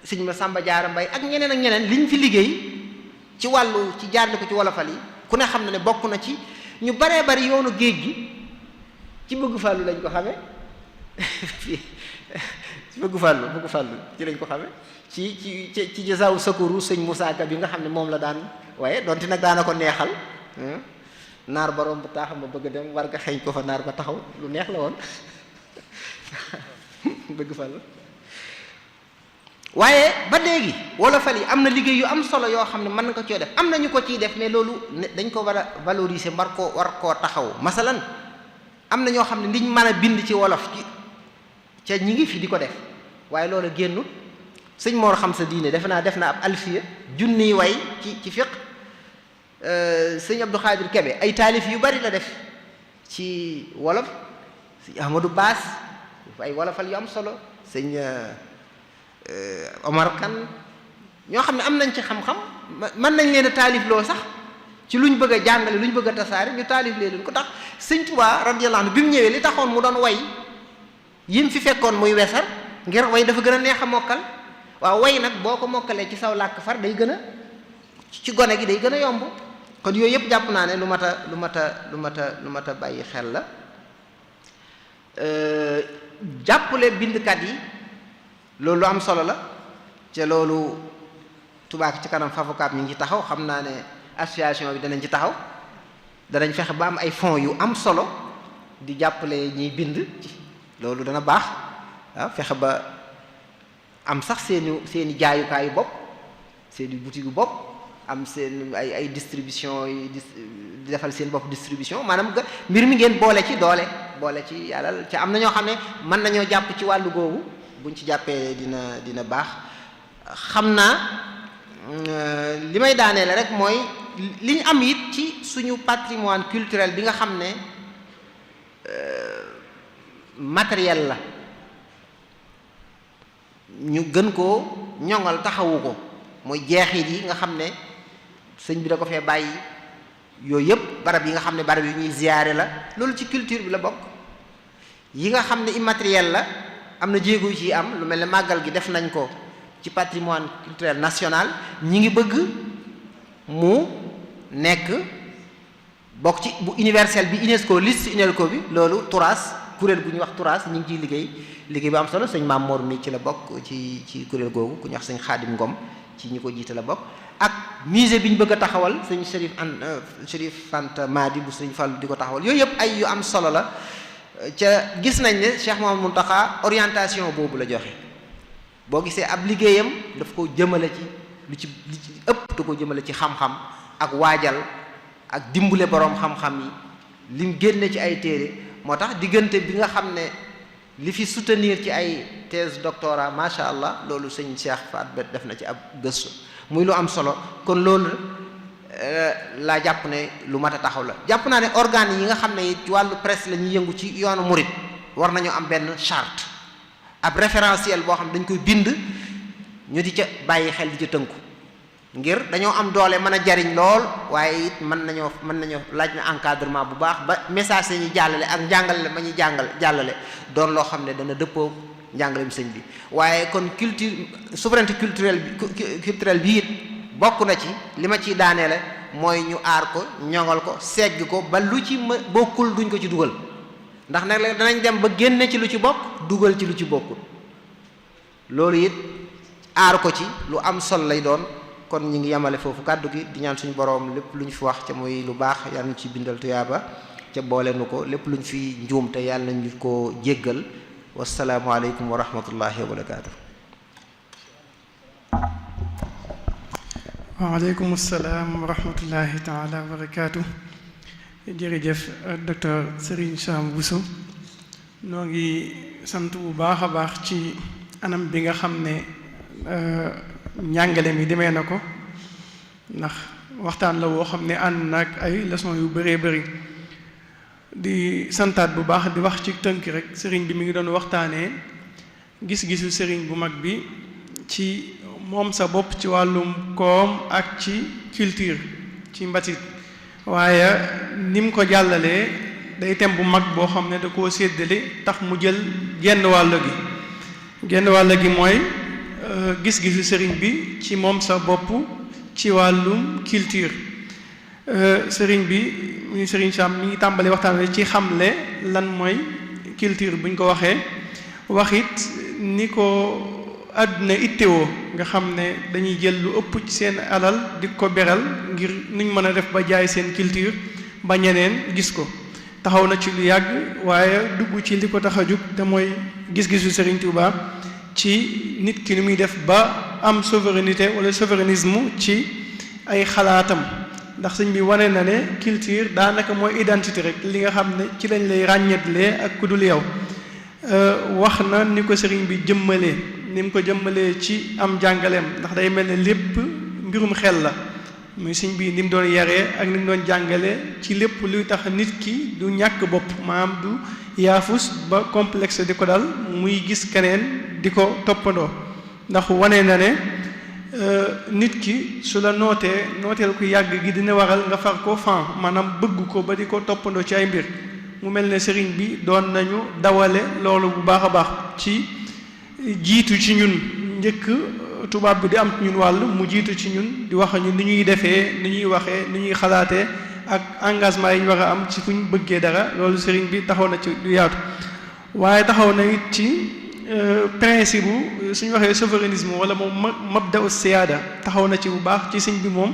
sëñ Masamba Jaara Mbay ak ñeneen liñ fi liggéey ci wàllu ci jaarle ko ci wolofal yi ku ne xam na ne bokk na ci ñu baree bari yoonu géej gi ci bëgg fàllu lañ ko xame ci bëgg fàllu ci lañ ko xame ci jasaawu sakuru sëñ Musaa Ka bi nga xam ne moom la daan waaye donte nag daana ko neexal naar borom bu taaxam ma bëgg dem war nga xeeñ ko fa naar ba taxaw lu neex la woon bëgg fàllu waaye ba léegi wolofal yi am na liggéey yu am solo yoo xam ne mën na ko coo def am na ñu ko ciy def mais loolu dañ ko war a valoriser war koo taxaw masalan am na ñoo xam ne liñ mën a bind ci wolof ci ca ñi ngi fi di ko def waaye loolu génnul sëñ Mor xam sa diine defe naa def na ab alfiya junniy way ci fiq sëñ Abdou Khadir Kebe ay taalif yu bari la def ci wolof sëñ Ahmadou Baas ay wolofal yu am solo sëñ Omar Kan ñoo xam ne am nañ ci xam-xam mën nañ leen a taalif loo sax ci luñ bëgg a jàngale luñ bëgg a tasaare ñu taalif leen ko tax sëñ Tuubaa radiyallahu anhu bi mu ñëwee li taxoon mu doon way yim fi fekkoon muy wesar ngir way dafa gën a neex a mokkal waaw way nag boo ko mokkalee ci saw làkk far day gën a ci gone gi day gën a yomb kon yooyu yëpp jàpp naa ne lu mat a bàyyi xel la jàppale bindkat yi loolu lu am solo la ca loolu Touba ci kanam Fafokaab ñu ngi ci taxaw xam naa ne association bi danañ ci taxaw danañ fexe ba am ay fonds yu am solo di jàppale ñiy bind loolu dana baax waaw fexe ba am sax seeni jaayukaayu bopp seeni boutique yu bopp am seen ay distribution yi di defal seen bopp distribution maanaam mbir mi ngeen boole ci doole boole ci yàlla ca am na ñoo xam ne mën nañoo jàpp ci wàllu googu buñ ci jàppee dina baax xam naa li may daaneele rek mooy li ñu am it ci suñu patrimoine culturel bi nga xam ne matériel la ñu gën koo ñoŋal taxawu ko mooy jeexit yi nga xam ne sëñ bi da ko fee bàyyi yooyu yëpp barab yi nga xam ne barab yu ñuy ziyaare la loolu ci culture bi la bokk yi nga xam ne immatériel la am na jéego yu ci am lu mel ne màggal gi def nañ ko ci patrimoine culturel national ñi ngi bëgg mu nekk bokk ci bu universel bi UNESCO liste UNESCO bi loolu TURAS kuréel gu ñuy wax TURAS ñu ngi ciy liggéey bu am solo sëñ Maam Mor mi ci la bokk ci kuréel googu ku ñuy wax sëñ Xaadim Ngom ci ñi ko jiite la bokk ak musée bi ñu bëgg a taxawal sëñ Chérif Fanta Madi bu sëñ Fallu di ko taxawal yooyu yëpp ay yu am solo la ca gis nañ ne Cheikh Mouhamadou Mountakha orientation boobu la joxe boo gisee ab liggéeyam daf ko jëmale ci lu ci ëpp da ko jëmale ci xam-xam ak waajal ak dimbule boroom xam-xam yi lim génne ci ay téere moo tax diggante bi nga xam ne li fi soutenir ci ay thèse doctorat macha allah loolu sëñ Cheikh Faat Bet def na ci ab gëstu muy lu am solo kon loolu laa jàpp ne lu mat a taxaw la jàpp naa ne organes yi nga xam ne ci wàllu presse la ñuy yëngu ci yoonu murit war nañoo am benn charte ab référentiel boo xam dañ koy bind ñu di ca bàyyi xel di ca tënku ngir dañoo am doole mën a jariñ lool waaye it mën nañoo laaj na encadrement bu baax ba message yi ñuy jàllale ak njàngale ma ñuy jàllale doon loo xam ne dana dëppoo njàngaleem sëñ bi waaye kon souveraineté culturelle bi it bokk na ci li ma ciy daaneele mooy ñu aar ko ñoŋal ko segg ko ba lu ci bokkul duñ ko ci dugal ndax nag la danañ dem ba génne ci lu ci bokk dugal ci lu ci bokkul loolu it aar ko ci lu am solo lay doon kon ñu ngi yemale foofu kàddu gi di ñaan suñu boroom lépp lu ñu fi wax ca muy lu baax yàlla ñu ci bindal tuyaaba ca boole nu ko lépp lu ñu fi njuum te yàlla nañu ko jéggal wasalaamu aleykum wa rahmatullahi wa barakaatu. waaleykum salaam wa rahmatullahi taala wa barakaatu. jërëjëf docteur Serigne Sam Bousso noo ngi sant bu baax a baax ci anam bi nga xam ne njàngale mi demee na ko ndax waxtaan la woo xam ne ànd nag ay leçon yu bëree bëri di santaat bu baax di wax ci tënk rek sëriñ bi mi ngi doon waxtaanee gis-gisu sëriñ bu mag bi ci moom sa bopp ci wàllum koom ak ci culture ci mbatit waaye ni mu ko jàllalee day tem bu mag boo xam ne da koo séddale tax mu jël genn wàll gi mooy gis-gisu sëriñ bi ci moom sa bopp ci wàllum culture sëriñ bi muy sëriñ Sam mi ngi tàmbali waxtaan wi ci xamle lan mooy culture bu ñu ko waxee waxit ni ko àdduna ittewoo nga xam ne dañuy jël lu ëpp ci seen alal di ko beral ngir nuñ mën a def ba jaay seen culture ba ñeneen gis ko taxaw na ci lu yàgg waaye dugg ci li ko tax a jug te mooy gis-gisu sëriñ Touba ci nit ki ni muy def ba am souveraineté wala souverainisme ci ay xalaatam ndax sëñ bi wane na ne culture daanaka mooy identité rek li nga xam ne ci lañ lay ràññetlee ak ku dul yow wax na ni ko sëriñ bi jëmmalee ni mu ko jëmmalee ci am jàngaleem ndax day mel ne lépp mbirum xel la muy sëñ bi ni mu doon yaree ak ni mu doon jàngalee ci lépp luy tax nit ki du ñàkk bopp maanaam du yaafus ba complexe di ko dal muy gis keneen di ko toppandoo ndax wane na ne nit ki su la nooteel ku yàgg gi dina waral nga far ko fan maanaam bëgg ko ba di ko toppandoo ci ay mbir mu mel ne sëriñ bi doon nañu dawale loolu bu baax a baax ci jiitu ci ñun njëkk tubaab bi di am ci ñun wàll mu jiitu ci ñun di wax ñu ni ñuy defee ni ñuy waxee ni ñuy xalaatee ak engagement yi ñu war a am ci fu ñu bëggee dara loolu sëriñ bi taxaw na ci lu yaatu waaye taxaw na it ci principe bu suñu waxee souverainisme wala moom mabda'u siyaada taxaw na ci bu baax ci sëñ bi moom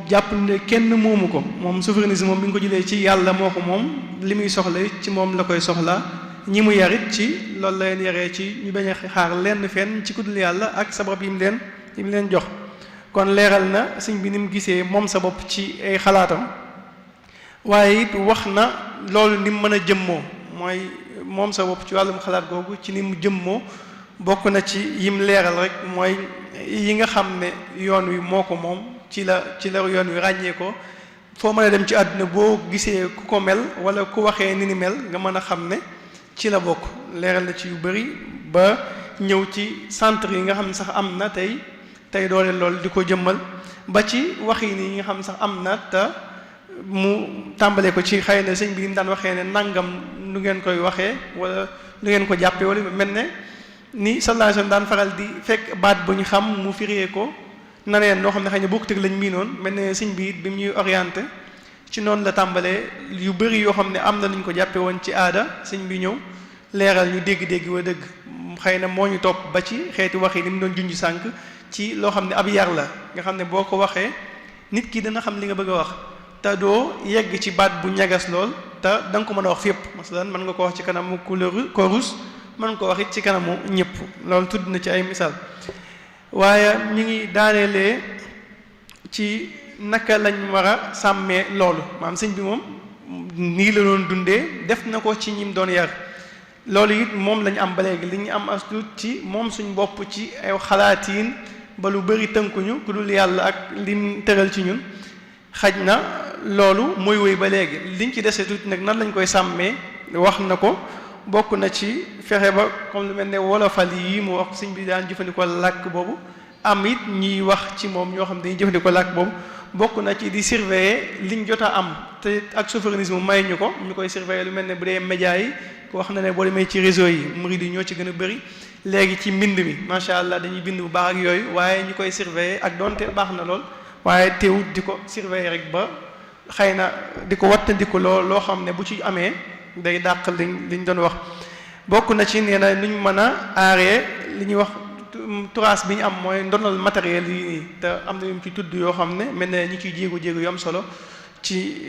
jàpp ne kenn moomu ko moom souverainisme moom bi nga ko jëlee ci yàlla moo ko moom li muy soxla ci moom la koy soxla ñi mu yarit ci loolu la leen yaree ci ñu bañ a xaar lenn fenn ci ku dul yàlla ak sabab yi mu leen jox kon leeral na sëñ bi ni mu gisee moom sa bopp ci ay xalaatam waaye it wax na loolu ni mu mën a jëmmoo mooy moom sa bopp ci wàllum xalaat googu ci ni mu jëmmoo bokk na ci yim leeral rek mooy yi nga xam ne yoon wi moo ko moom ci la yoon wi ràññee ko foo mën a dem ci àdduna boo gisee ku ko mel wala ku waxee ni ni mel nga mën a xam ne ci la bokk leeral na ci yu bari ba ñëw ci centre yi nga xam ne sax am na tey doole loolu di ko jëmmal ba ci wax yi nii nga xam ne sax am na te mu tàmbalee ko ci xëy na sëñ bi ni mu daan waxee ne nangam nu ngeen koy waxee wala nu ngeen ko jàppee wala mel ne ni sallallahu alayhi wasallam daan faral di fekk baat bu ñu xam mu firee ko naneen loo xam ne xëy na bokkut ak lañ miinoon mel ne sëñ bi bi mu ñuy orienté ci noonu la tàmbalee yu bëri yoo xam ne am na nuñ ko jàppee woon ci aada sëñ bi ñëw leeral ñu dégg-dégg wa dëgg xëy na moo ñu topp ba ci xeeti wax yi ni mu doon junj sànq ci loo xam ne ab yar la nga xam ne boo ko waxee nit ki dana xam li nga bëgg a wax te doo yegg ci baat bu ñagas lool te da nga ko mën a wax fépp masalan mën nga ko wax ci kanamu ko rus mën nga ko wax it ci kanamu ñëpp loolu tudd na ci ay misaal waaye ñu ngi daaneelee ci naka lañ war a sàmmee loolu maanaam sëñ bi moom nii la doon dundee def na ko ci ñim doon yar loolu it moom lañu am ba léegi li ñu am as tuut ci moom suñ bopp ci ay xalaatiin ba lu bëri tënkuñu ku dul yàlla ak lim tëral ci ñun xaj na loolu mooy wéy ba léegi liñ ci dese tuuti nag nan lañ koy sàmmee wax na ko bokk na ci fexe ba comme lu mel ne wolofal yi mu wax sëñ bi daan jëfandikoo làkk boobu am it ñiy wax ci moom ñoo xam dañuy jëfandikoo làkk boobu bokk na ci di surveiller liñ jot a am te ak souverainisme may ñu ko ñu koy surveiller lu mel ne bu dee média yi ko wax na ne boo demee ci réseau yi murid yi ñoo ci gën a bëri léegi ci mbind mi macha allah dañuy bind bu baax ak yooyu waaye ñu koy surveiller ak doonte baax na lool waaye teewut di ko surveiller rek ba xëy na di ko wattandiku loo xam ne bu ci amee day dàq liñ doon wax bokk na ci nee na nu ñu mën a aaree li ñuy wax trace bi ñu am mooy ndonal matériel yi nii te am na yu ci tudd yoo xam ne mel na ñi ciy jéego yu am solo ci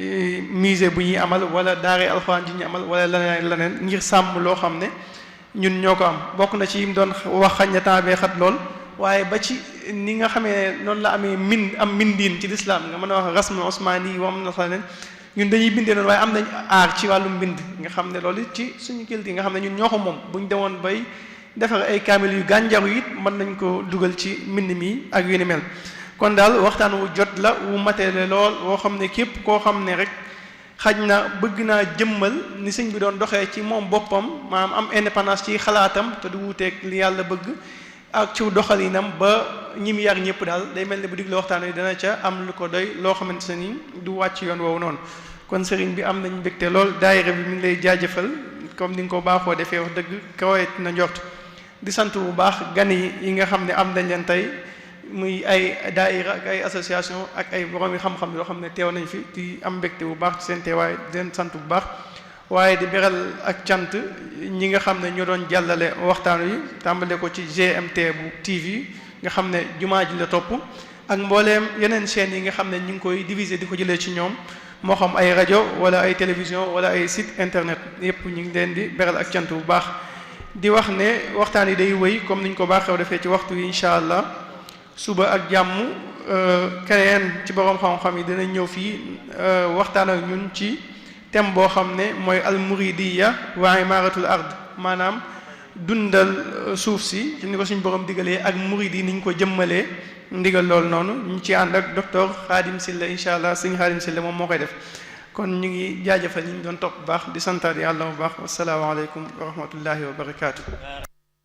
musée bu ñuy amal wala daare alxuraan ji ñu amal wala leneen ngir sàmm loo xam ne ñun ñoo ko am bokk na ci yim doon wax xañ na temps bee xat lool waaye ba ci ni nga xamee noonu la amee mbindiin ci lislaam nga mën a wax rasmu osmaani yi wam na sa leen ñun dañuy bindee noonu waaye am nañ aar ci wàllu mbind nga xam ne loolu ci suñu kilti nga xam ne ñun ñoo ko moom buñ demoon bay defar ay kaamil yu gànjaru it mën nañ ko dugal ci mbind mi ak yu ni mel kon daal waxtaan wu jot la wu mateele lool woo xam ne képp koo xam ne rek xaj na bëgg naa jëmmal ni sëñ bi doon doxee ci moom boppam maanaam am indépendance ci xalaatam te du wuuteeg li yàlla bëgg ak ci doxalinam ba ñim yar ñëpp daal day mel ne bu digle waxtaan wi dana ca am lu ko doy loo xamante ne ni du wàcc yoon woowu noonu kon sëriñ bi am nañ mbégte lool daayira bi mi ngi lay jaajëfal comme ni nga ko baaxoo defee wax dëgg kawet na njort di sant bu baax gan yi nga xam ne am nañ leen tey muy ay daayira ak ay association ak ay borom yi xam-xam yoo xam ne teew nañ fi di am mbégte bu baax ci seen teewaay di leen sant bu baax waaye di beral ak cant ñi nga xam ne ñoo doon jàllale waxtaan wi tàmbale ko ci GMT bu TV nga xam ne jumaa ji la topp ak mbooleem yeneen chaînes yi nga xam ne ñu ngi koy diviser di ko jëlee ci ñoom moo xam ay rajo wala ay télévision wala ay site internet yépp ñu ngi leen di beral ak cant bu baax di wax ne waxtaan yi day wéy comme niñ ko baaxew defee ci waxtu yi incha allah suba ak jàmm keneen ci borom xam-xam yi dinañ ñëw fii waxtaan ak ñun ci thème boo xam ne mooy almuridiya wa imaratul ard maanaam dundal suuf si ci ni ko suñ borom digalee ak murid yi ni ñu ko jëmmalee ndigal loolu noonu ñu ci ànd ak docteur Khadim Sylla incha allah sëñ Khadim Sylla moom moo koy def kon ñu ngi jaajëfal ñi ñu doon topp bu baax di santaat yàlla bu baax wasalaamaaleykum wa rahmatullahi wa barakaatu.